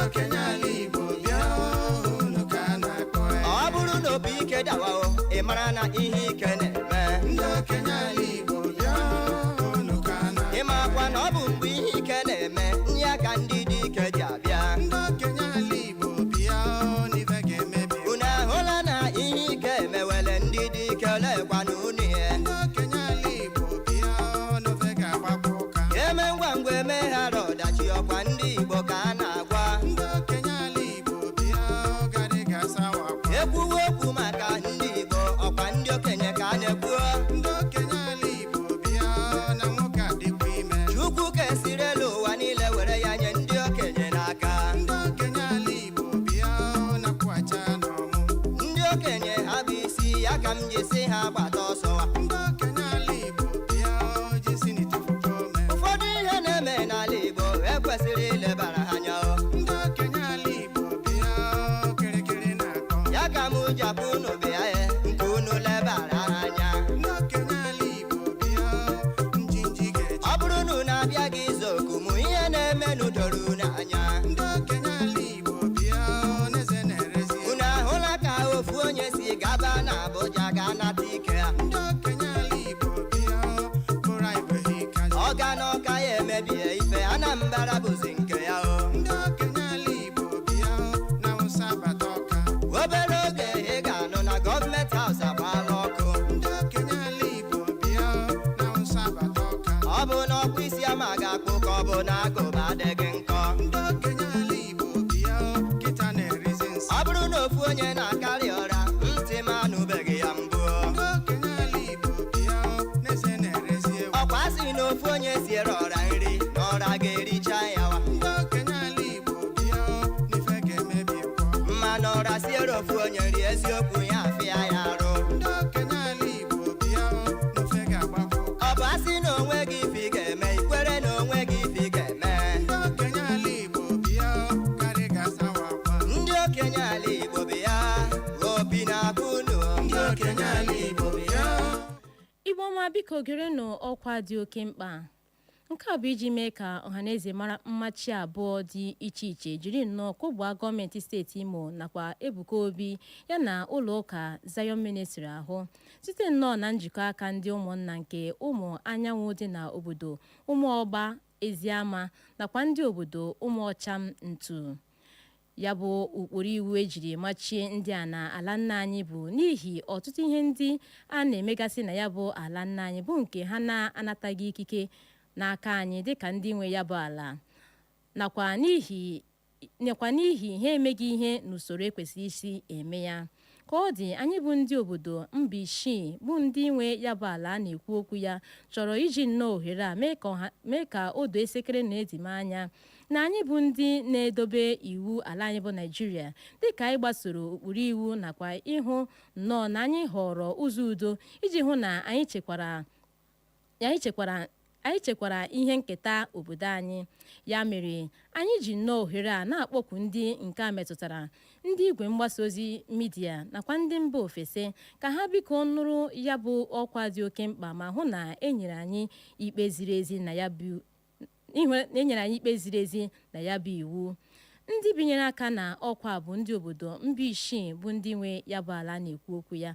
Okenye ala Igbo bịa, unu ka a na-akpọ. Ọ bụrụ na opi ike dawa o, ị mara na ihe ike na-eme. Ndị okenye ala Igbo bịa, unu ka a na Ị makwa na ọ bụ mgbe ihe ike na-eme ya ka ndị dị ike ji abịa. Ndị okenye ala Igbo bịa, n'ife ga-emebi. Unu ahụla na ihe ike emewele ndị dị ike lekwana unu ya. Ndị okenye ala Igbo bịa, n'ife ga-agbakwa ụka. Eme ngwa ngwa emeghara ọdachi, ọkwa ndị Igbo ka a na-agwa. Ndị okenye ala Igbo bịa. Ya ka m ji si ha gbata ọsọ. Ndị okenye ala Igbo bịa, jisi n'itufuko ome. Ụfọdụ ihe na-eme n'ala Igbo ekwesịrị ilebara ha anya o. Ndị okenye ala Igbo bịa, kịrịkịrị na-akọ. Ya ka m ji akpọ unu bịa e, nke unu lebara ha anya. Ndị okenye ala Igbo bịa, njinji ga-eji. Ọ bụrụ na unu abịaghị izu oku mụ, ihe na-emenụ doro unu anya. Ndị okenye ala Igbo bịa, n'eze na-erezi. Unu ahụla ka ofu onye si gaba na Abuja ga nata ike ya. Ndị okenye ala Igbo bịa, bụrụ anyị bụ ha. Ọga na ọka ya emebie ife, Anambra bụzi nke ya o. Ndị okenye ala Igbo bịa, na Awụsa bata Ọka. Obere oge ị ga-anụ na Government House agbaala ọkụ. Ndị okenye ala Igbo bịa, na Awụsa bata Ọka. Ọ bụ na ọkpụ isi ama ga-akpụ, ka ọ bụ na agụba adịghị nkọ. Ndị okenye ala Igbo bịa, kịta na-erizi nsị. Ọ bụrụ na ofu onye na-akarị ọra, ntị m anụbeghị ya mbụ. Ndị okenye ala Igbo bịa, n'eze na-erezi ewu. Ọkwa sị na ofu onye siere ọra nri na ọra ga-ericha ya wa. Ndị okenye ala Igbo bịa, n'ife ga-emebi kwọ. Mmanụ ọra siere ofu onye nri, eziokwu ya afịa ya arụ. Ndị okenye ala Igbo bịa, n'ofe ga-agbakwa ụka. Ọ bụ asị na onwe gị ife ị ga-eme, ikwere na onwe gị ife ị ga-eme. Ndị okenye ala Igbo bịa, karị ga-asawa akwa. Ndị okenye ala Igbo bịa, opi na-akụ unu. Ndị okenye ala Igbo bịa. Igbo ọma, biko gerenụ ọkwa dị oke mkpa. Nke a bụ iji mee ka ọhaneze mara mmachi abụọ dị iche iche jiri nnọọ kwụgbaa gọọmenti steeti Imo nakwa Ebuka Obi ya na ụlọ ụka Zion Ministry ahụ, site nnọọ na njikọ aka ndị ụmụnna nke ụmụ anyanwụ dị na obodo Ụmụọgba Eziama nakwa ndị obodo Ụmụọcham Ntu. Ya bụ ụkpụrụ iwu ejiri machie ndị a na ala nna anyị bụ n'ihi ọtụtụ ihe ndị a na-emegasị na ya bụ ala nna anyị, bụ nke ha na-anataghị ikike n'aka anyị dịka ndị nwe ya bụ ala, nakwa n'ihi ha emeghị ihe n'usoro ekwesịrị isi eme ya. Ka ọ dị, anyị bụ ndị obodo mba isii bụ ndị nwe ya bụ ala a na-ekwu okwu ya chọrọ iji nnọọ ohere a mee ka o doo esekere na edime anya na anyị bụ ndị na-edobe iwu ala anyị bụ Naijiria, dịka anyị gbasoro ụkpụrụ iwu nakwa ịhụ nnọọ na anyị họrọ ụzọ udo iji hụ na anyị chekwara ihe nketa obodo anyị. Ya mere anyị ji nnọọ ohere a na-akpọku ndị nke a metụtara, ndị igwe mgbasa ozi midia nakwa ndị mba ofesi, ka ha biko nụrụ ya bụ ọkwa dị oke mkpa ma hụ na enyere anyị ikpe ziri ezi na ya bụ enyere anyị ikpe ziri ezi na ya bụ iwu. Ndị binyere aka na ọkwa bụ ndị obodo mba isii bụ ndị nwe ya bụ ala na-ekwu okwu ya.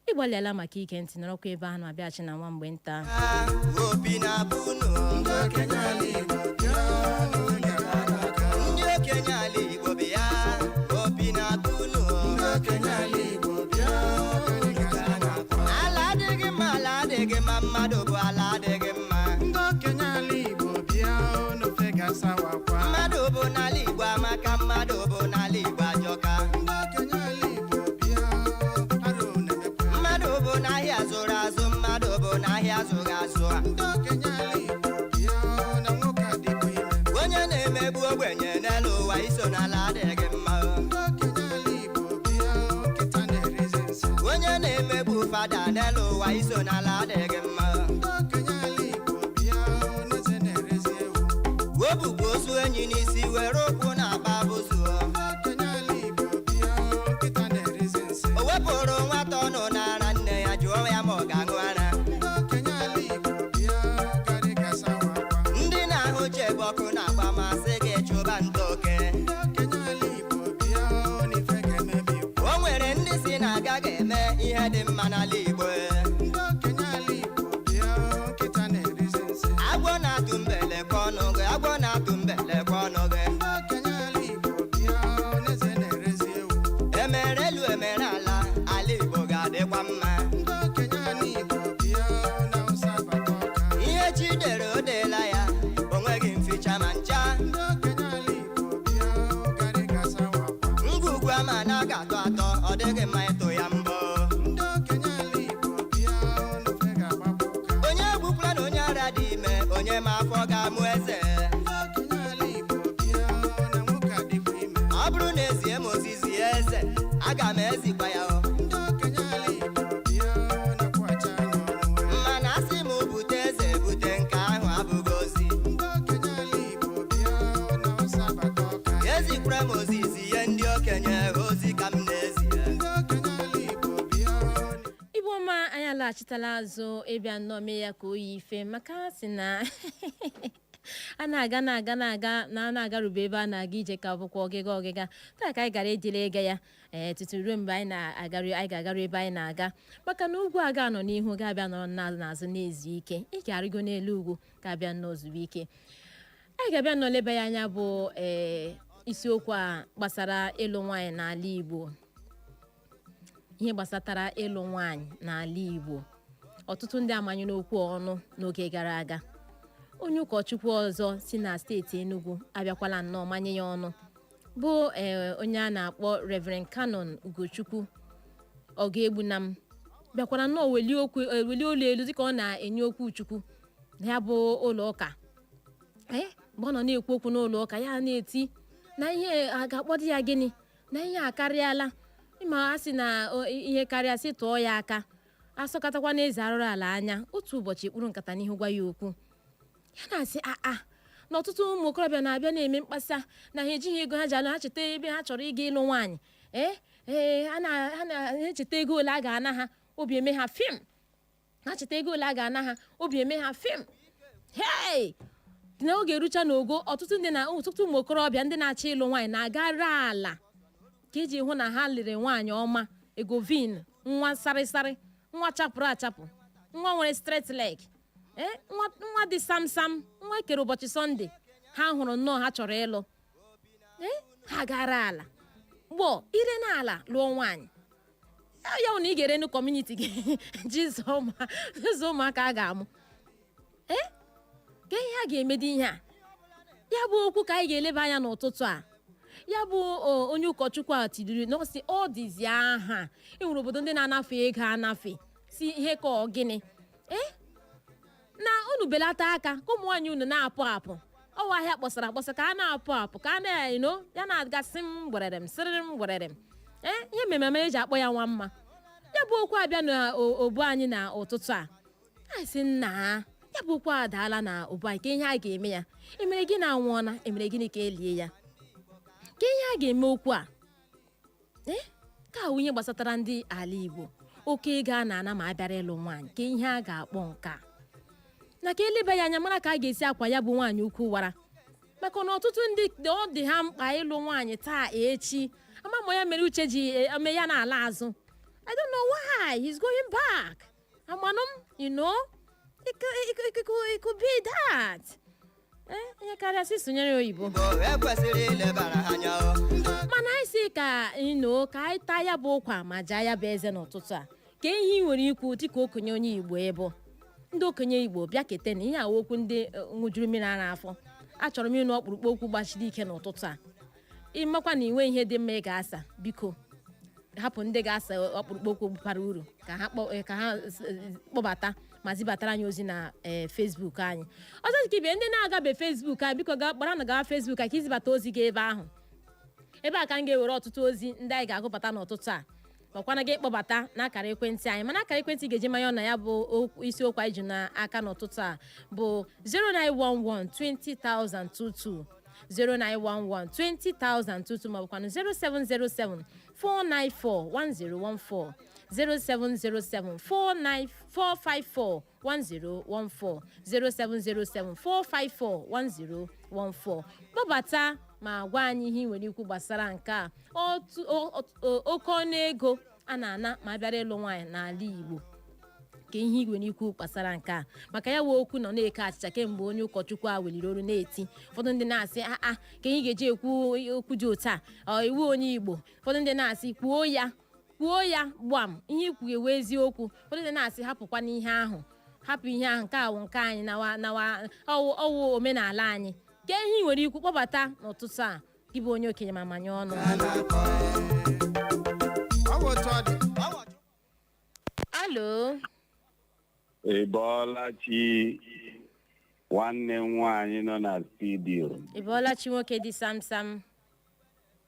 Ịgbalịala maka ige ntị. Nọrọkwa ebe ahụ, na-abịaghachi na nwa mgbe nta. Opi na-abụ unu. Ndị okenye ala Igbo bịa, n'ofe ga-agbakwa ụka. Ndị okenye ala Igbo bịa, opi na-abụ unu. Ndị okenye ala Igbo bịa, karị ga-asawa akwa. Ala adịghị mma, ala adịghị mma, mmadụ bụ ala adịghị mma. Ndị okenye ala Igbo bịa, n'ofe ga-asawa akwa. Mmadụ bụ n'ala Igbo amaka, mmadụ bụ n'ala Igbo ajọka. Ndị okenye ala Igbo bịa, arụ na-emekwa. Mmadụ bụ n'ahịa zụrụ azụ, mmadụ bụ n'ahịa zụrụ azụ. Ndị okenye ala Igbo bịa, na nwoke adịbụ ime. Onye na-emegbu ogbenye n'elu ụwa, iso n'ala adịghị mma. Ndị okenye ala Igbo bịa, nkịta na-erizi nsị. Onye na-emegbu fada n'elu ụwa, iso n'ala adịghị mma. Ndị okenye ala Igbo bịa, n'eze na-erezi ewu. Wobukwa ozu enyi n'isi were ụkwụ na-akpa bụzuo. Ndị okenye ala Igbo bịa, nkịta na-erizi nsị. O wepụrụ nwata ọnụ n'ara nne ya, jụọ ya ma ọ ga-aṅụ ara. Ndị okenye ala Igbo bịa, garị ga-asawa akwa. Ndị na-ahụ chebe ọkụ na-agba masị gị chụba nta oke. Ndị okenye ala Igbo bịa, n'ife ga-emebi. O nwere ndị si na agaghị eme ihe dị mma n'ala Igbo. Ndị okenye ala Igbo bịa, nkịta na-erizi nsị. Agwọ na-atụ mbelekwa ọnụ gị, agwọ na-atụ mbelekwa ọnụ gị. Ndị okenye ala Igbo bịa, n'eze na-erezi ewu. Emere elu emere ala, ala Igbo ga-adịkwa mma. Ndị okenye ala Igbo bịa, na Hausa bata Ọka. Ihe chi dere o deela ya, o nweghị mficha ma ncha. Ndị okenye ala Igbo bịa, garị ga-asawa akwa. Ngwugwu ama na ga-atọ atọ, ọ dịghị mma ịtụ ya mbọ. Ndị okenye ala Igbo bịa. Alaghachitala azụ ịbịa nnọọ mee ya ka o yi ife, maka a sị na a na-aga na-aga na-aga na a na-agarube ebe a na-aga ije ka ọ bụkwa ọgịga ọgịga. Taa ka anyị gara ejele ịga ya ee tutu ruo mgbe anyị na-agaru, anyị ga-agaru ebe anyị na-aga, maka na ugwu aga nọ n'ihu ga-abịa nọrọ n'azụ na-ezu ike. Ị ga-arịgo n'elu ugwu ga-abịa nnọọ zuru ike. Anyị ga-abịa nnọọ leba ya anya bụ isiokwu a gbasara ịlụ nwaanyị n'ala Igbo. Ihe gbasatara ịlụ nwaanyị n'ala Igbo, ọtụtụ ndị amanyere okwu ọnụ n'oge gara aga. Onye ụkọchukwu ọzọ si na steeti Enugu abịakwala nnọọ manye ya ọnụ, bụ onye a na-akpọ Reverend Canon Ugochukwu Ọgụegbunam, bịakwara nnọọ welie okwu, welie olu elu dịka ọ na-enye okwu Chukwu na ya bụ ụlọ ụka. Mgbe ọ nọ na-ekwu okwu n'ụlọ ụka, ya na-eti na ihe a ga-akpọdo ya gịnị, na ihe akarịala. Ịma a sị na ihe karịa, sị tụọ ya aka. Asọkatakwa n'eze arụrụ ala anya. Otu ụbọchị kpụrụ nkata n'ihu gwa ya okwu, ya na-asị aa na ọtụtụ ụmụ okorobịa na-abịa na-eme mkpasa na ha ejighị ego ha ji alụ. Ha cheta ebe ha chọrọ ịga ịlụ nwaanyị, ee ha na-echeta ego ole a ga-ana ha, obi eme ha fim. Ha cheta ego ole a ga-ana ha, obi eme ha fim. Hei, n'oge erucha n'ogo, ọtụtụ ndị na ọtụtụ ụmụ okorobịa ndị na-achọ ịlụ nwaanyị na-agara ala ka eji hụ na ha lere nwaanyị ọma, egovin, nwa sarịsarị, nwa chapụrụ achapụ, nwa nwere straight leg, ee, nwa dị sam sam, nwa ekere ụbọchị Sọnde. Ha hụrụ nnọọ ha chọrọ ịlụ, ee, ha gara ala gbọ ire n'ala lụọ nwaanyị. Ya bụ na ị ga-ere community gị ji zụọ ụmụaka a ga-amụ. Ee, ka ihe a ga-emedi ihe a, ya bụ okwu ka anyị ga-eleba anya n'ụtụtụ a. Ya bụ onye ụkọchukwu a tidiri na ọ sị ọ dịzi aha e nwere obodo ndị na-anafe ego anafe si ihe ka ọ gịnị, ee, na unu belata aka ka ụmụ nwaanyị unu na-apụ apụ. Ọwa ahịa kpọsara akpọsa ka a na-apụ apụ, ka a na-eno ya na-agasị m gwerere m sịrịrị m gwerere m. Ee, ihe mmemme eji akpọ ya nwa mma. Ya bụ okwu abịa na obu anyị na ụtụtụ a. Anyị sị nna, ya bụ okwu adaala na obu anyị. Ka ihe a ga-eme ya, emere gịnị? Anwụọna, emere gịnị ka elie ya? Ka ihe a ga-eme okwu a, ee, ka awụ ihe gbasatara ndị ala Igbo, oke ego a na-ana ma a bịara ịlụ nwaanyị. Ka ihe a ga-akpọ nke a na ka eleba ya anya, mara ka a ga-esi akwa ya bụ nwaanyị ukwu wara, maka na ọtụtụ ndị ọ dị ha mkpa ịlụ nwaanyị taa echi. Ama m ya mere uche ji eme ya na-ala azụ. I don't know why he's going back. Amanụ m, it could be that ihe karịa sị sonyere oyibo. Ekwesịrị ilebara ha anya o. Mana anyị sị ka ino ka anyị taa ya bụ ụkwa ma jaa ya bụ eze n'ụtụtụ a. Ka ihe ị nwere ikwu dịka okenye onye Igbo, ịbụ ndị okenye Igbo, bịa kete na ihe awa okwu ndị ṅụjuru mmiri ara afọ. Achọrọ m ịnụ ọkpụrụkpụ okwu gbachiri ike n'ụtụtụ a. Ịmakwa na inwe ihe dị mma ị ga-asa, biko hapụ ndị ga-asa ọkpụrụkpụ okwu bara uru ka ha ka ha kpọbata ma zibatara anyị ozi na Facebook anyị. Ọzọ dịka ibe, ndị na-agabe Facebook anyị, biko gaa gbara na gawa Facebook anyị ka izibata ozi gị ebe ahụ. Ebe a ka m ga-ewere ọtụtụ ozi ndị anyị ga-agụpụta n'ụtụtụ a, makwana gị kpọbata n'akara ekwentị anyị. Mana akara ekwentị ga-eji manye na ya bụ isiokwu anyị ji n'aka n'ụtụtụ a bụ 0911 20022, 0911 20022, ma bụkwanụ 0707 494 1014, 0707 49 454 1014, 0707 454 1014. Kpọbata ma gwa anyị ihe ị nwere ikwu gbasara nke a, oke ọnụ ego a na-ana ma bịara ịlụ nwaanyị n'ala Igbo. Ka ihe ị nwere ikwu gbasara nke a, maka ya wee okwu nọ na-eke achịcha kemgbe onye ụkọchukwu a weliri olu na-eti. Ụfọdụ ndị na-asị aa, ka ihe ga-eji ekwu okwu dị otu a, ọ iwu onye Igbo. Ụfọdụ ndị na-asị kwuo ya, kwuo ya gbam, ihe ikwu ewe eziokwu. Ụfọdụ ndị na-asị hapụkwa n'ihe ahụ, hapụ ihe ahụ, nke awụ nke anyị nawa nawa, ọwụ ọwụ omenala anyị. Ka ihe ị nwere ikwu, kpọbata n'ụtụtụ a, gị bụ onye okenye, ma manye ọnụ. Ọ bụ otu ọ dị. Alo. Ị bọọla chi, nwanne m nwaanyị nọ na studio. Ị bọọla chi, nwoke dị sam sam.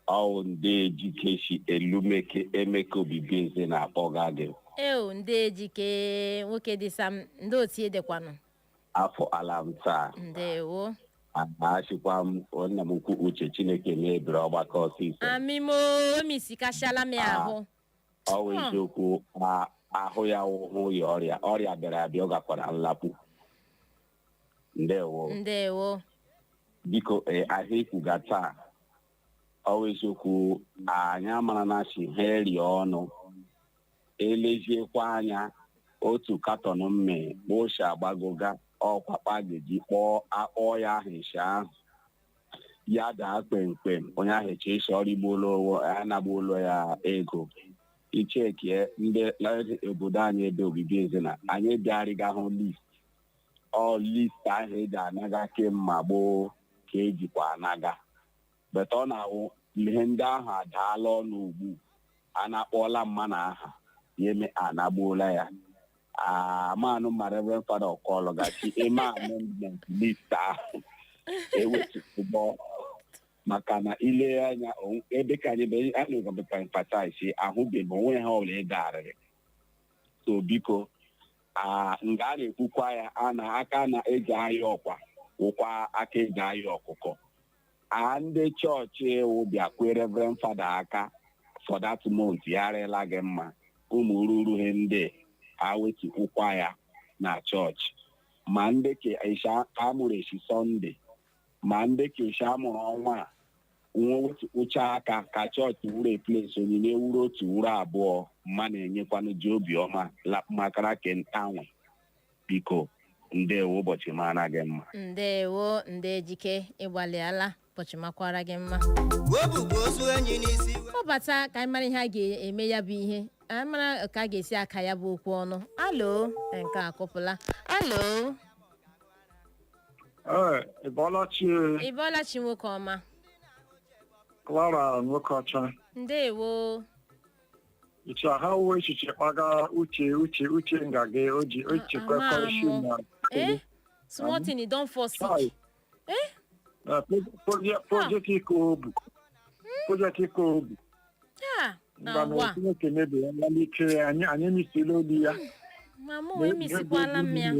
Ọwụ ndị ejikeshi elumeke Emeka Obibieze na-akpọga gị. Eo, ndị ejike, nwoke dị sam, ndị otu edekwanụ. Afọ ala m taa. Ndewo. Achịkwa m nna m ukwu Uche, Chineke mebiri ọgbakọ ọsịsọ. Amimo omisi kashala m ya ahụ. Ọ wụ eziokwu. Ahụ ya wụhụ ya ọrịa, ọrịa bịara abịa, ọ gakwara nlakpu. Ndewo. Ndewo. Biko, ee, ahịa ikwuga taa, ọ wụ eziokwu. Anyị amara na si ha erie ọnụ, eleziekwa anya otu carton mme kposhi agbagoga ọkwakpa ga-eji kpọọ akpọọ ya ahụ nshi ahụ ya daa kpemkpem. Onye ahụ eche isi ọrụ igbuola owo ya, nagbuola ya ego. Ichekie ndị obodo anyị ebe obibi eze na anyị bịarịga hụ list, ọ list ahụ eji anaga kemma gboo ka ejikwa anaga beta. Ọ na-awụ ihe ndị ahụ adaala ọnụ ugbu a na-akpọọla mma na aha ya eme anagbuola ya. Amanụ ma Reverend Father Okolo gachi eme amendment list ahụ ewetụgbọ, maka na ile anya ebe ka anyị bụ emphasize, ahụbeghị m onwe ha ọbụla ịgarịrị. So biko, nga a na-ekwukwa ya, a na aka na-eji ahịa ọkwa wụkwa aka eji ahịa ọkụkọ a. Ndị chọọchị ewu bịa kwe Reverend Father aka for that month, ya arịla gị mma. Ụmụ ruru he ndị a wetukwukwa ya na chọọchị, ma ndị ka isha amụrụ esi Sunday, ma ndị ka isha amụrụ ọnwa a nwa, wetukwucha aka ka chọọchị wuru place onyinye wuru otu wuru abụọ mma na-enyekwanụ ji obiọma makara kentanwe. Biko, ndewo, ụbọchị mara gị mma. Ndewo, ndejike, ịgbalịala. Ụbọchị makwara gị mma. Webụkwa ozu enyi n'isi. Kpọbata ka anyị mara ihe a ga-eme ya bụ ihe, anyị mara ka a ga-esi aka ya bụ okwu ọnụ. Alo, nke a akụpụla. Alo. Ee, ị bọọla chi. Ị bọọla chi, nwoke ọma. Clara Nwokocha. Ndewo. Iche ha uwe echiche kpaga uche uche uche nga gị o ji o chekwakọ Ama isi amụ. na Small thing, e don fall Chai. sick. Project iko obu, project iko obu. Ya na Ngwanụ. wa. Chineke mebie ya n'ike anyị, anyị emisila olu ya. Ma mụ emisikwala m ya.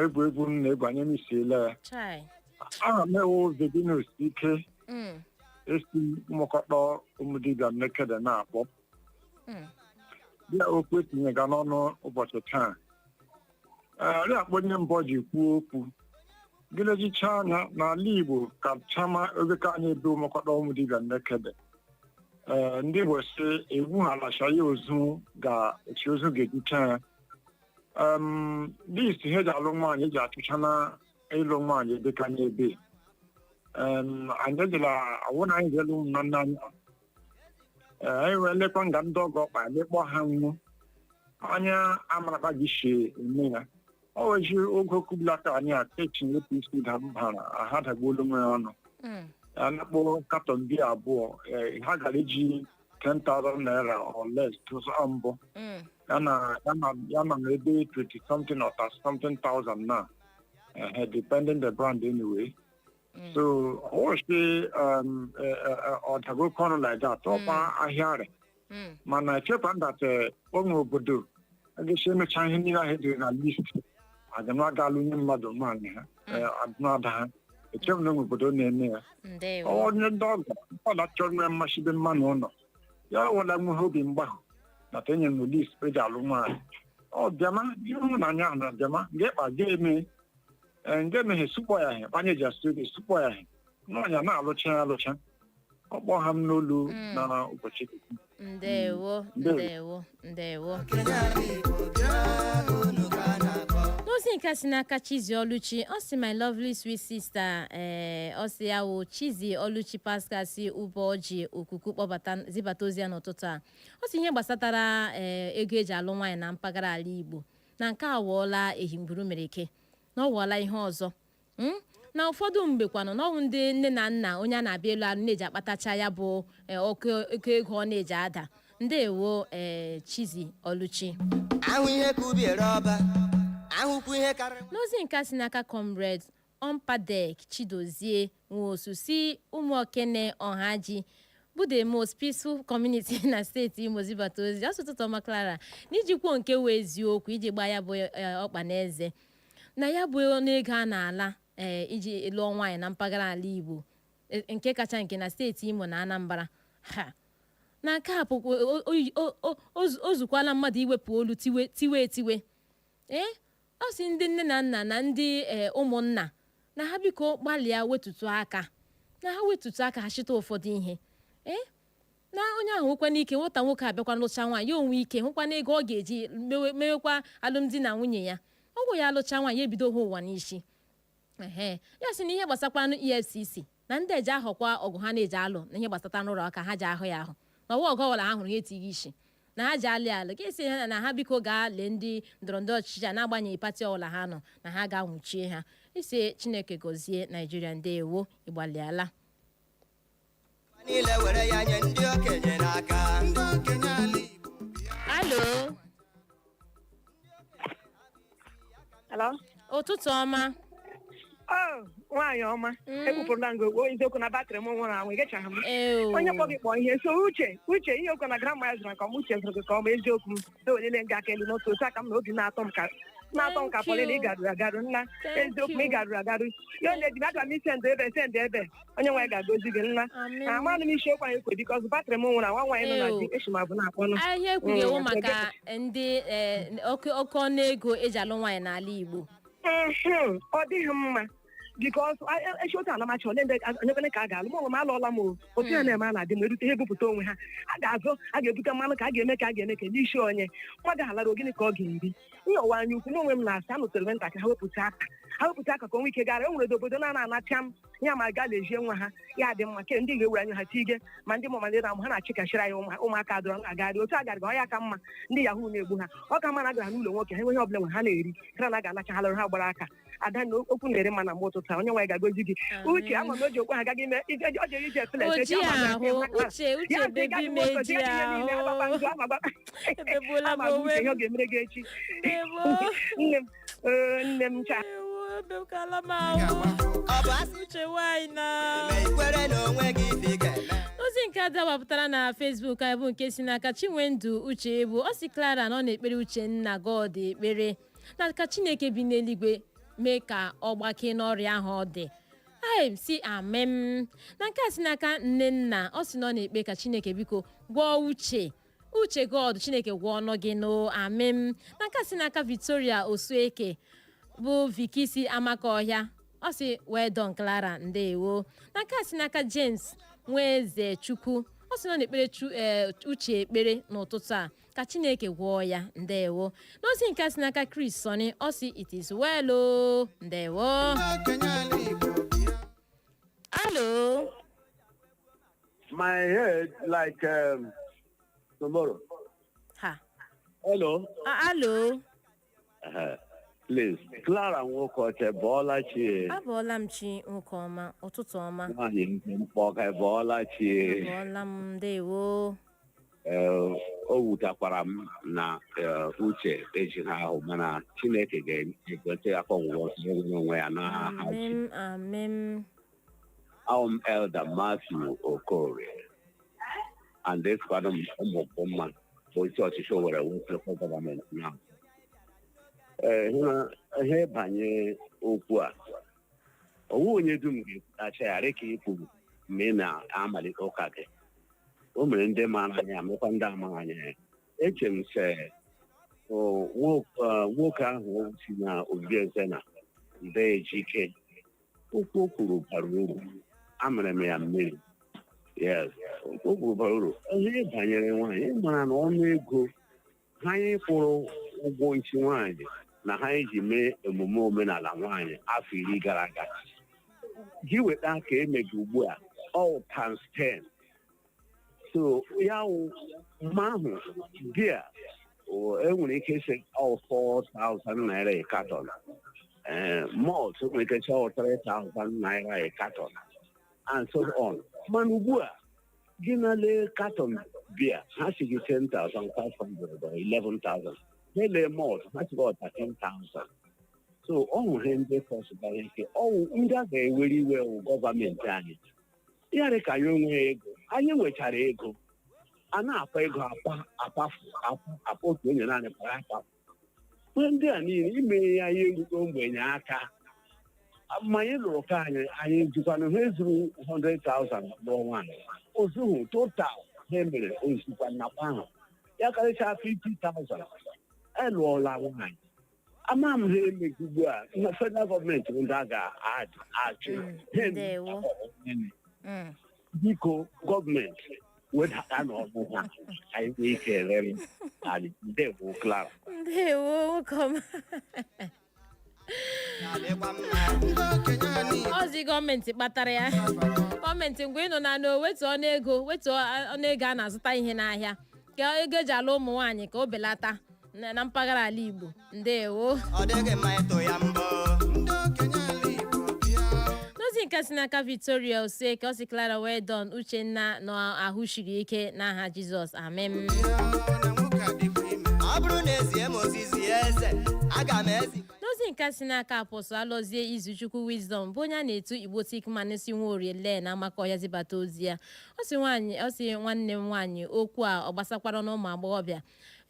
Egwu egwu m na-egwu, anyị emisiela ya. Chai. Aha m ewu Virginus Ike. Esi ụmụkọkpọ ụmụdibịa nnekede na-akpọ. Bịa, okwu etinyega n'ọnụ ụbọchị taa, ee, akpọ onye mbọ ji kwuo okwu gịlejicha anya n'ala Igbo ka chama oge ka anyị ebe ụmụkọkpọ ụmụdibịa nnekede. Ee, ndị Igbo si ewu halacha ya ozu ga-echi ozu ga-ejicha ya. List ha eji alụ nwaanyị, eji achụcha na ịlụ nwaanyị ebe ka anyị ebe anyị ejela awụ na anyị ga-elu ụmụ nna anyị. Ee, anyị wee lekwa nga ndị ọgọ ọkpa lekpọ ha nwụ anya amarakpa gị si eme ya. Ọ weji oge okubulata anyị a echi APC dabara ha dagbuola onwe ya ọnụ. A na-akpọ carton biya abụọ, ee, ha gara iji 10,000 naira or less tụsa mbụ. Ya na ebe 20 something or 30 something thousand now, depending the brand anyway. So ọ sị ọdago kọnụ like that, ọkwa ahịa rị. Mana echekwa that onwe obodo agaghị emecha ihe niile ahụ edere na list agana aga alụnye mmadụ nwaanyị ha adịnada ha. Echere m na onwe obodo na-eme ya. Ndewo. Onye ndị ọgọ ọla chọrọ nwe mmasị be mmanụ ụlọ ya wela nwe obi mgbahụ na enye m list eji alụ nwaanyị. Ọ bịama ịhụnanya ahụ na bịama ga-ekpa ga-eme nke emeghe sụpọ ya he anyị ji asụ ebe sụpọ ya he nwaanyị a na-alụcha ya alụcha ọ kpọọ ha m n'olu. Na ụbọchị. Ndewo. Ndewo. Ndewo, ndewo. N'ozi nke si n'aka Chizi Oluchi, ọ sị, "My lovely sweet sister." Ee, ọ sị ya wụ Chizi Oluchi Pascal si ụbọchị okuku kpọbata zibata ozi ya n'ụtụtụ a. Ọ sị ihe gbasatara ee ego eji alụ nwaanyị na mpaghara ala Igbo na nke a wụọla ehimburu mere eke na ọ wụọla ihe ọzọ. Na ụfọdụ mgbe kwanụ na ọwụ ndị nne na nna onye a na-abịa elu alụ na-eji akpatacha ya bụ oke oke ego ọ na-eji ada. Ndewo, ee, Chizi Oluchi. Ahụ ihe ka ubi ere ọba, ahụkwu ihe karịrị. N'ozi nke a si n'aka Comrade Ompadek Chidozie Nwosu si Ụmụokene Ọhaji bụ the most peaceful community na steeti Imo zibata ozi ọsọ. Ụtụtụ ọma, Clara. N'iji kwuo nke wee eziokwu, iji gbaa ya bụ ọkpa n'eze na ya bụ ọnụego a na-ala ee iji lụọ nwaanyị na mpaghara ala Igbo, nke kacha nke na steeti Imo na Anambra, ha Na nke a bụkwa o zukwala mmadụ iwepụ olu tiwe tiwe etiwe. Ee, ọ sị ndị nne na nna na ndị ụmụnna na ha biko gbalịa wetutu aka, na ha wetutu aka ha chịta ụfọdụ ihe. Ee, na onye ahụ nwekwana ike, nwata nwoke abịakwa lụcha nwaanyị, ya onwe ike hụkwana ego ọ ga-eji mewekwa alụmdi na nwunye ya. Ọgwụ ya alụcha nwaanyị, ya ebido ha ụwa n'isi. Ehe, ya sị na ihe gbasakwanụ EFCC na ndị eji ahọkwa ọgụ ha na-eji alụ na ihe gbasata n'ụlọ aka ha ji ahụ ya ahụ na ọwa ọgụ ọbụla ha hụrụ ha etighị isi na ha ji alị alụ ka esi ha na ha biko gaa lee ndị ndọrọ ndọrọ ọchịchị a, na-agbanyeghị party ọbụla ha nọ, na ha ga-anwụchie ha isi. Chineke gọzie Naijiria. Ndewo, ịgbalịala. Niile were ya nye ndị okenye n'aka. Ndị okenye ala Igbo bịa. Hello. Hello? Ụtụtụ ọma. Oh, nwaanyị ọma. Ekwupụrụla ngo o eziokwu na battery m nwụrụ anwụ, egechaghị m. Eo. Onye kpọ gị kpọọ ihe so uche uche ihe okwu na grandma ya zụrụ ka ọma, uche zụrụ gị ka ọma. Eziokwu m ewelele nga aka elu n'otu otu aka m na obi na-atọ m ka Thank Paulina you. ị garuru agaru nna. Thank Eziokwu m ị you. garuru agaru ya ọ na-eji aga m isendụ ebe sendụ ebe onye nwaanyị ga-agozi gị, nna. Amen. Amanụ m isiokwu anyị kwe because battery m nwụrụ anwa, nwaanyị nọ na Eo. di echi ma bụ na-akpọnụ. Ahịa ekwughị Mm, maka ndị oke ọnụego eji alụ nwaanyị n'ala Igbo. Ọ dịghị mma because echi otu anamachi ole ndị onye ka a ga-alụ m onwe m alụọla m o otu ya na-eme a na-adị m erute ha ebupụta onwe ha, a ga-azụ, a ga-ebute mmanụ ka a ga-eme ka a ga-eme ka n'isi onye nwa ga-alara ogịnị ka ọ ga-eri. Ihe ọwa anya ukwu m onwe m na-asị anụtere m ntakịrị, ha wepụta aka, ha wepụta aka ka o nwee ike gara. E nwere obodo na anacha m ya ma gaa lejie nwa ha, ya dị mma ke ndị ga-ewere anya ha tige ma ndị mama ndị na-amụ ha na-achịkachiri anyị ụmụaka dọrọ na-agagharị otu a garịga ọ ya ka mma ndị yahoo na-egbu ha. Ọ ka mma na agara n'ụlọ nwoke ha enweghị ọbụla nwe ha na-eri kara na a ga-anacha ha lụrụ ha gbara aka. Ada na okwu na-ere mma na mgbe ụtụtụ a, onye nwaanyị ga-agozi gị. Uche, ama m o ji okwu ha agaghị ime o jere ije flex. Oji ahụ uche uche bebi meji ahụ ebegbuola m onwe ihe m. ọ ga-emere gị echi. Ndewo. Nne m, ee, nne m cha. Ewo, ebekwala m ahụ. Ọ bụ asị Uche nwanyị na ma ikwere na onwe gị ife ị ga-eme. Ozi nke a dawapụtara na Facebook anyị bụ nke si n'aka Chinwendu Uche Egbu. Ọ si Clara na ọ na-ekpere Uchenna God ekpere na ka Chineke bi n'eluigwe mee ka ọ gbakee n'ọrịa ahụ ọ dị. Ai si amem. Na nke a si n'aka nne nna, ọ sị na ọ na-ekpe ka Chineke biko gwọọ Uche, Uche God, Chineke gwọọ ọnụ gị nụ, amem. Na nke a si n'aka Victoria Osueke bụ Viki si Amaka Ọhịa, ọ sị well done, Clara, ndewo. Na nke a si n'aka James Nweze Chukwu, ọ sị na ọ na-ekpere Uche ekpere n'ụtụtụ a ka Chineke gwọọ ya, ndewo. N'ozi nke a si n'aka Chris Soni, ọ sị it is well o, ndewo. Ndị okenye ala Igbo bịa. Hello. My head like tomorrow. Ha. Hello. Hello. Please, Clara Nwokoche, bọọla chi. Abọọla m chi, nwoke ọma, ụtụtụ ọma. Nwaanyị nke mkpọka, bọọla chi. Abọọla m, ndewo. Ee, o wutakwara m na Uche ejighị ahụ, mana Chineke ga-egote aka ọgwụgwọ nsọ onwe ya n'aha chi. Amem, amem. Ahụ m Elder Matthew Okorie and ekwado m ụmụ mma bụ isi ọchịchị Owerri West Local Government now. Ee, hụ na ihe banyere okwu a, owu onye dum ga-ekwutacha ya dịka i kwuru mgbe ị na-amalite ụka gị. O mere ndị maara anya, mekwa ndị amaghị anya ya. Eche m sị nwoke ahụ si na obi eze na mbe ejike, okwu o kwuru bara uru, amịrị m ya mmiri. Yes, okwu o kwuru bara uru. Ihe banyere nwaanyị, ị mara na ọnụ ego ha anyị kwụrụ ụgwọ isi nwaanyị na ha anyị ji mee emume omenala nwaanyị afọ 10 gara aga, gị weta ka emegi ugbu a, all times 10. So ya wụ mma ahụ bia enwere ike isi all 4,000 naira a carton, malt nwere ike isi all 3,000 naira a carton and so on. Mana ugbu a gị na lee carton bia, ha si gị 10,500 or 11,000. Ha lee malt, ha si gị 13,000. So ọ hụrụ ihe ndị kọsụtara ike ọwụ ndị a ga-ewere iwe wụ gọọmenti anyị. Ya dị ka anyị onwe ego anyị nwechara, ego a na-akpa, ego akpa akpafu akpa akpa, otu onye naanị kpara akpa. Ihe ndị a niile ime ya, ya erukpo mgbenye aka. Ma anyị lụrụ ka anyị jikwanụ ha ezuru 100,000 lụọ nwaanyị ozuhu total. Ha mere ozikwa nnakwa ahụ ya karịchaa 50,000. Elụọla nwaanyị, ama m ha emeghị ugbu a na federal gọọmenti ndị a ga-achị ha. Ndewo. Biko, gọọmenti wedata n'ọnụ ha, anyị nwee ike rere anyị. Ndewo, Clara. Ndewo, nwoke ọma. Adịkwa mma. Ndị okenye anyị. Ọzi gọọmenti kpatara ya. Gọọmenti, ngwa, ịnọ na na wetu ọnụego, wetu ọnụego a na-azụta ihe n'ahịa, ka ego eji alụ ụmụ nwaanyị ka o belata na mpaghara ala Igbo. Ndewo. Ọ dịghị mma ịtụ ya mbọ. Ndị okenye ala Igbo bịa. N'ozi nke si n'aka Victoria Ose ka ọ si, "Clara, well done. Uchenna na ahụ siri ike n'aha Jizọs, amen." Bịa na nwoke adịkwa ime. Ọ bụrụ na ezie m ozizi eze, aga m ezi. N'ozi nke si n'aka Apostle Alọzie Izuchukwu Wisdom, bụ onye a na-etu Igbo Tikman, si Nwaorie lee na Amaka Ọhịa zibata ozi ya. Ọ sị nwaanyị, ọ sị nwanne m nwaanyị, okwu a ọ gbasakwara n'ụmụ agbọghọbịa.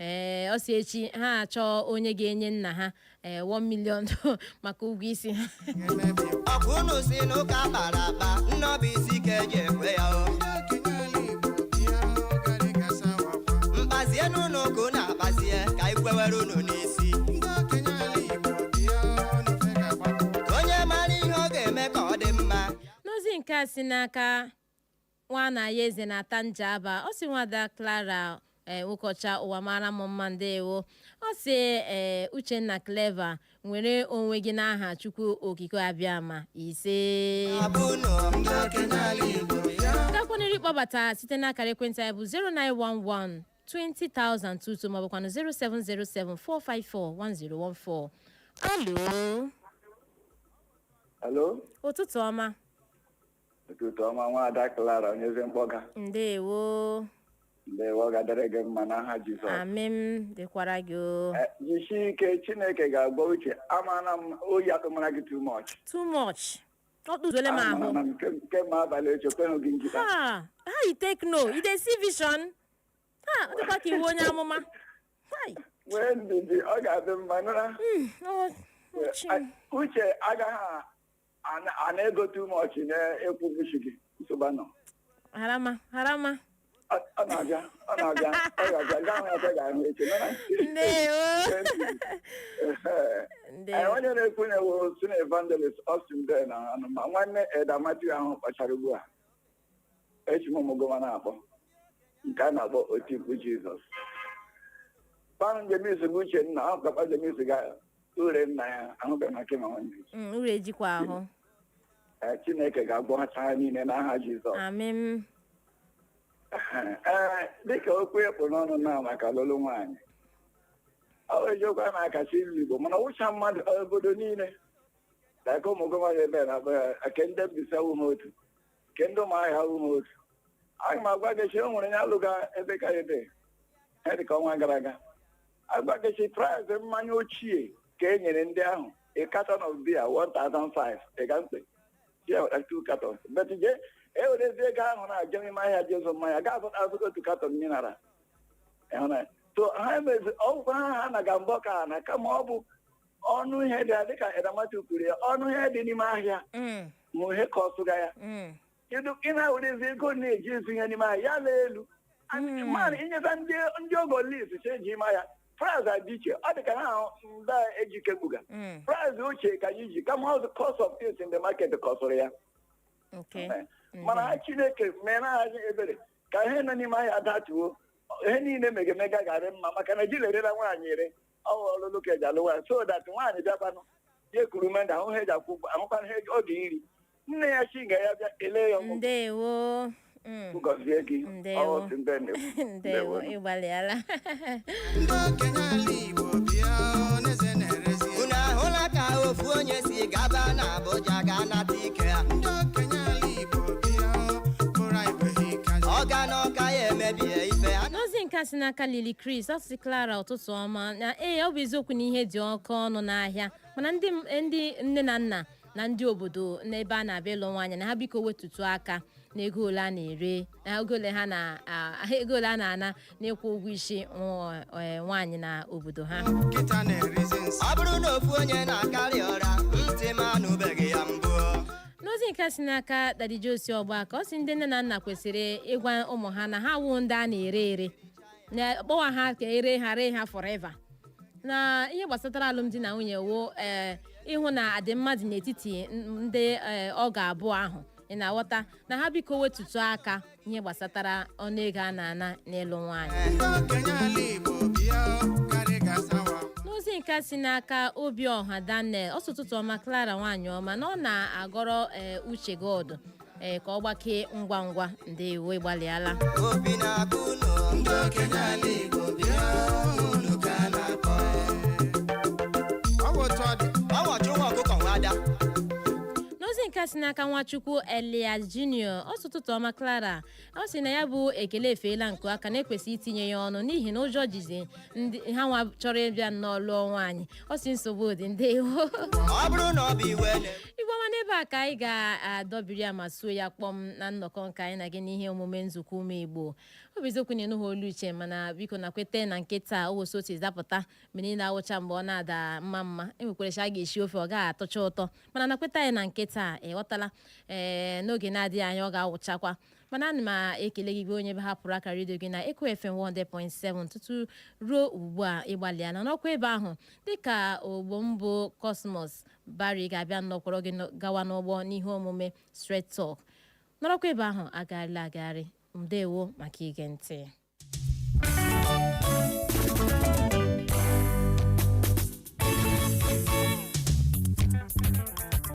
Ee, ọ sị echi ha achọọ onye ga-enye nna ha ee 1 million maka ụgwọ isi ha. Ga-emebi. Ọkwa unu si n'ụka kpara akpa, nnọbụ isi ka eji ekwe ya o. Ndị okenye ala Igbo bịa, garịgasa wakwa. Mkpazie n'ụlọ ụka unu akpazie ka ikwewere unu n'isi. Ndị okenye ala Igbo bịa, n'ofe ga-agbapụ. Onye mara ihe ọ ga-eme ka ọ dị mma. N'ozi nke a si n'aka nwa ya eze na-ata njaba, ọ sị, "Nwada Clara, ee, nwoke ụwa mara m mma. Ndewo." Ọ sị, ee, "Uchenna Clever, nwere onwe gị n'aha Chukwu Okike Abịama, ise." Abụnụ. Ndị okenye ala Igbo bịa. Gakwanịrị ịkpọbata site n'akara ekwentị anyị bụ 0911 20022 maọbụkwanụ 0707 454 1014. Alo. Hello, Ụtụtụ ọma. Ụtụtụ ọma, nwaada Clara, onye eze mkpọga. Ndewo. Ndewo, ọ ga-adịrị gị mma n'aha Jizọs. Amịm, dịkwara gị o. Jisie ike, Chineke ga-agba uche. Amana m oyi atụmara gị too much. Too much, ọ kpụzuole m ahụ. Amara m kemgbe abalị echi okweghị gị njikwa. Ha, how you take know you dey see vision? Ha, ọ dịkwa ka iwu onye amụma. Hai. Nwee ndidi, ọ ga-adị mma, nụra. Oh, chi m. Uche agaghị ana ego too much na-ekwubuchi gị nsogbu nọ. Harama harama. Ọ na-abịa, ọ na-abịa, ọ ga-abịa. Gaa hụ ya, ka ị ga-ahụ echi, nụra. Ndewo. Ee, Ndewo. Onye na-ekwu na-ewu si na Evangelist Austin Ben na anụma nwanne Eda Matthew ahụ kpachara ugbu a echi m ụmụgoma na-akpọ nke a na-akpọ otikwu Jizọs kpanụ njem izu Uchenna ahụ papa njem izu ga ure nna ya ahụbeghị maka ịma nwanne. Uru ejikwa ahụ. Ee, Chineke ga-agwọcha ha niile n'aha Jizọs. Amịm. Ee, dịka okwu ekpu n'ọnụ na maka ọlụlụ nwaanyị, ọ bụ eziokwu a na-akacha ilu Igbo, mana wụcha mmadụ obodo niile ka ụmụ gọvanọ ebe na-akpọ ya ke ndị Mbaise awụ ha otu, ke ndị Ụmụahịa awụ ha otu. Aga m agwa gị chi o nwere onye alụga ebe ka ebe ha dị ka ọnwa gara aga. Agwa gị chi price mmanya ochie ka e nyere ndị ahụ, a carton of beer 1005, ị ga mkpe ya weta two cartons, but je ewerezi ego ahụ na-aje n'ime ahịa je zụ mmanya ga azụta azụta otu carton mineral. Ịhụnanya so ha emezi ọgwụkwa ha ha na ga mbọ ka na kama ọ bụ ọnụ ihe dị dịka Edamatu kwuru ya, ọnụ ihe dị n'ime ahịa ma ihe ka ọ sụga ya. Kedu ị na-ewerezi ego na-eji ịzụ ihe n'ime ahịa ya lee elu man inyeta ndị ogo list si eji ime ahịa price dị iche, ọ dị ka na ahụ ndị ejike kpuga price ochie ka anyị ji kama ọ bụ cost of things in the market kọsụrụ ya. Mana Chineke mere anyị ebere ka ihe nọ n'ime ahịa datuo, ihe niile megemega ga-adị mma, maka na ji erela nwaanyị ere ọwụ ọlụlụ ka eji alụ nwaanyị, so that nwaanyị bịakwanụ ya ekuru menda ahụ ha eji akwụ ụgwọ ahụkwanụ ha oge iri nne ya chi ga ya bịa ele ya ọmụgwọ. Ndewo. Gọzie gị. Ndewo. Ọ sị mbe na-ekwu. Ndewo, ịgbalịala. Ndị okenye ala Igbo bịa, n'eze na-erezi. Unu ahụla ka ofu onye si gaba na Abuja ga nata ike ha. Ndị okenye ala Igbo bịa, bụrụ igwe ha ikazi. Ọga na ọka ya emebie ife ha. N'ozi nke a si n'aka Lili Chris, ọ sị, "Clara, ụtụtụ ọma. Na ee, ọ bụ eziokwu na ihe dị oke ọnụ n'ahịa, mana ndị nne na nna na ndị obodo n'ebe a na-abịa ịlụ nwaanyị na ha biko wetutu aka n'ego ole a na-ere na ego ole ha na ego ole a na-ana n'ịkwụ ụgwọ isi nwaanyị na obodo ha." Nkịta na-erizi nsị. Ọ bụrụ na ofu onye na-akarị ụra, ntị m anụbeghị ya mbụ. N'ozi nke si n'aka Daddy Josi Ọgba, ka ọ sị ndị nne na nna kwesịrị ịgwa ụmụ ha na ha wụ ndị a na-ere ere, na kpọwa ha ka ere ha, ree ha forever, na ihe gbasatara alụmdi na nwunye wo ịhụ na adị mmadụ n'etiti ndị ọ ga-abụ ahụ. Ị na-aghọta na ha biko wetutu aka ihe gbasatara ọnụego a na-ana n'ịlụ nwaanyị. Ndị okenye ala Igbo bịa karị gasawa. N'ozi nke si n'aka Obiọha Daniel, ọsụ ụtụtụ ọma, Clara nwaanyị ọma, na ọ na-agọrọ Uche God ka ọ gbakee ngwa ngwa. Ndewo, ịgbalịala. Obi na-akụ unu. Ndị okenye ala Igbo bịa, unu ka a na-akpọ. Ọ bụ otu ọ dị. Ọwọchụ nwa ọkụkọ nwa ada. N'ozi nke si n'aka Nwachukwu Elias Junior, ọsụ ụtụtụ ọma, Clara, ọ sị na ya bụ ekele efeela nke aka na-ekwesị itinye ya ọnụ n'ihi na ụjọ jizi ndị ha nwa chọrọ ịbịa nnọọ lụọ nwaanyị. Ọ sị nsogbu dị. Ndewo. Ọ bụrụ na ọ bụ iwe na Igbo ọma, n'ebe a ka anyị ga-adọbiri ya ma suo ya kpọm na nnọkọ nke anyị na gị n'ihe omume nzukọ ụmụ Igbo. Ọ bụ eziokwu na ịnụghị olu Uche, mana biko na kwete na nkịta o woso otu zapụta mgbe niile awụcha mgbe ọ na-ada mma mma enwekwara a ga-esi ofe ọ gaghị atọcha ụtọ, mana na kweta anyị na nkịta ịghọtala. Ee, n'oge na-adịghị anya ọ ga-awụchakwa. Mana ana m ekele gị, gị onye hapụrụ akara redio gị na Eko FM 100.7 tutu ruo ugbu a. Ịgbalịala n'ọkwa ebe ahụ dịka ogbo mbụ Cosmos Barry ga-abịa nnọkwọrọ gị gawa n'ụgbọ n'ihe omume Straight Talk. Nọrọkwa ebe ahụ, agagharịla agagharị. Ndewo maka ige ntị.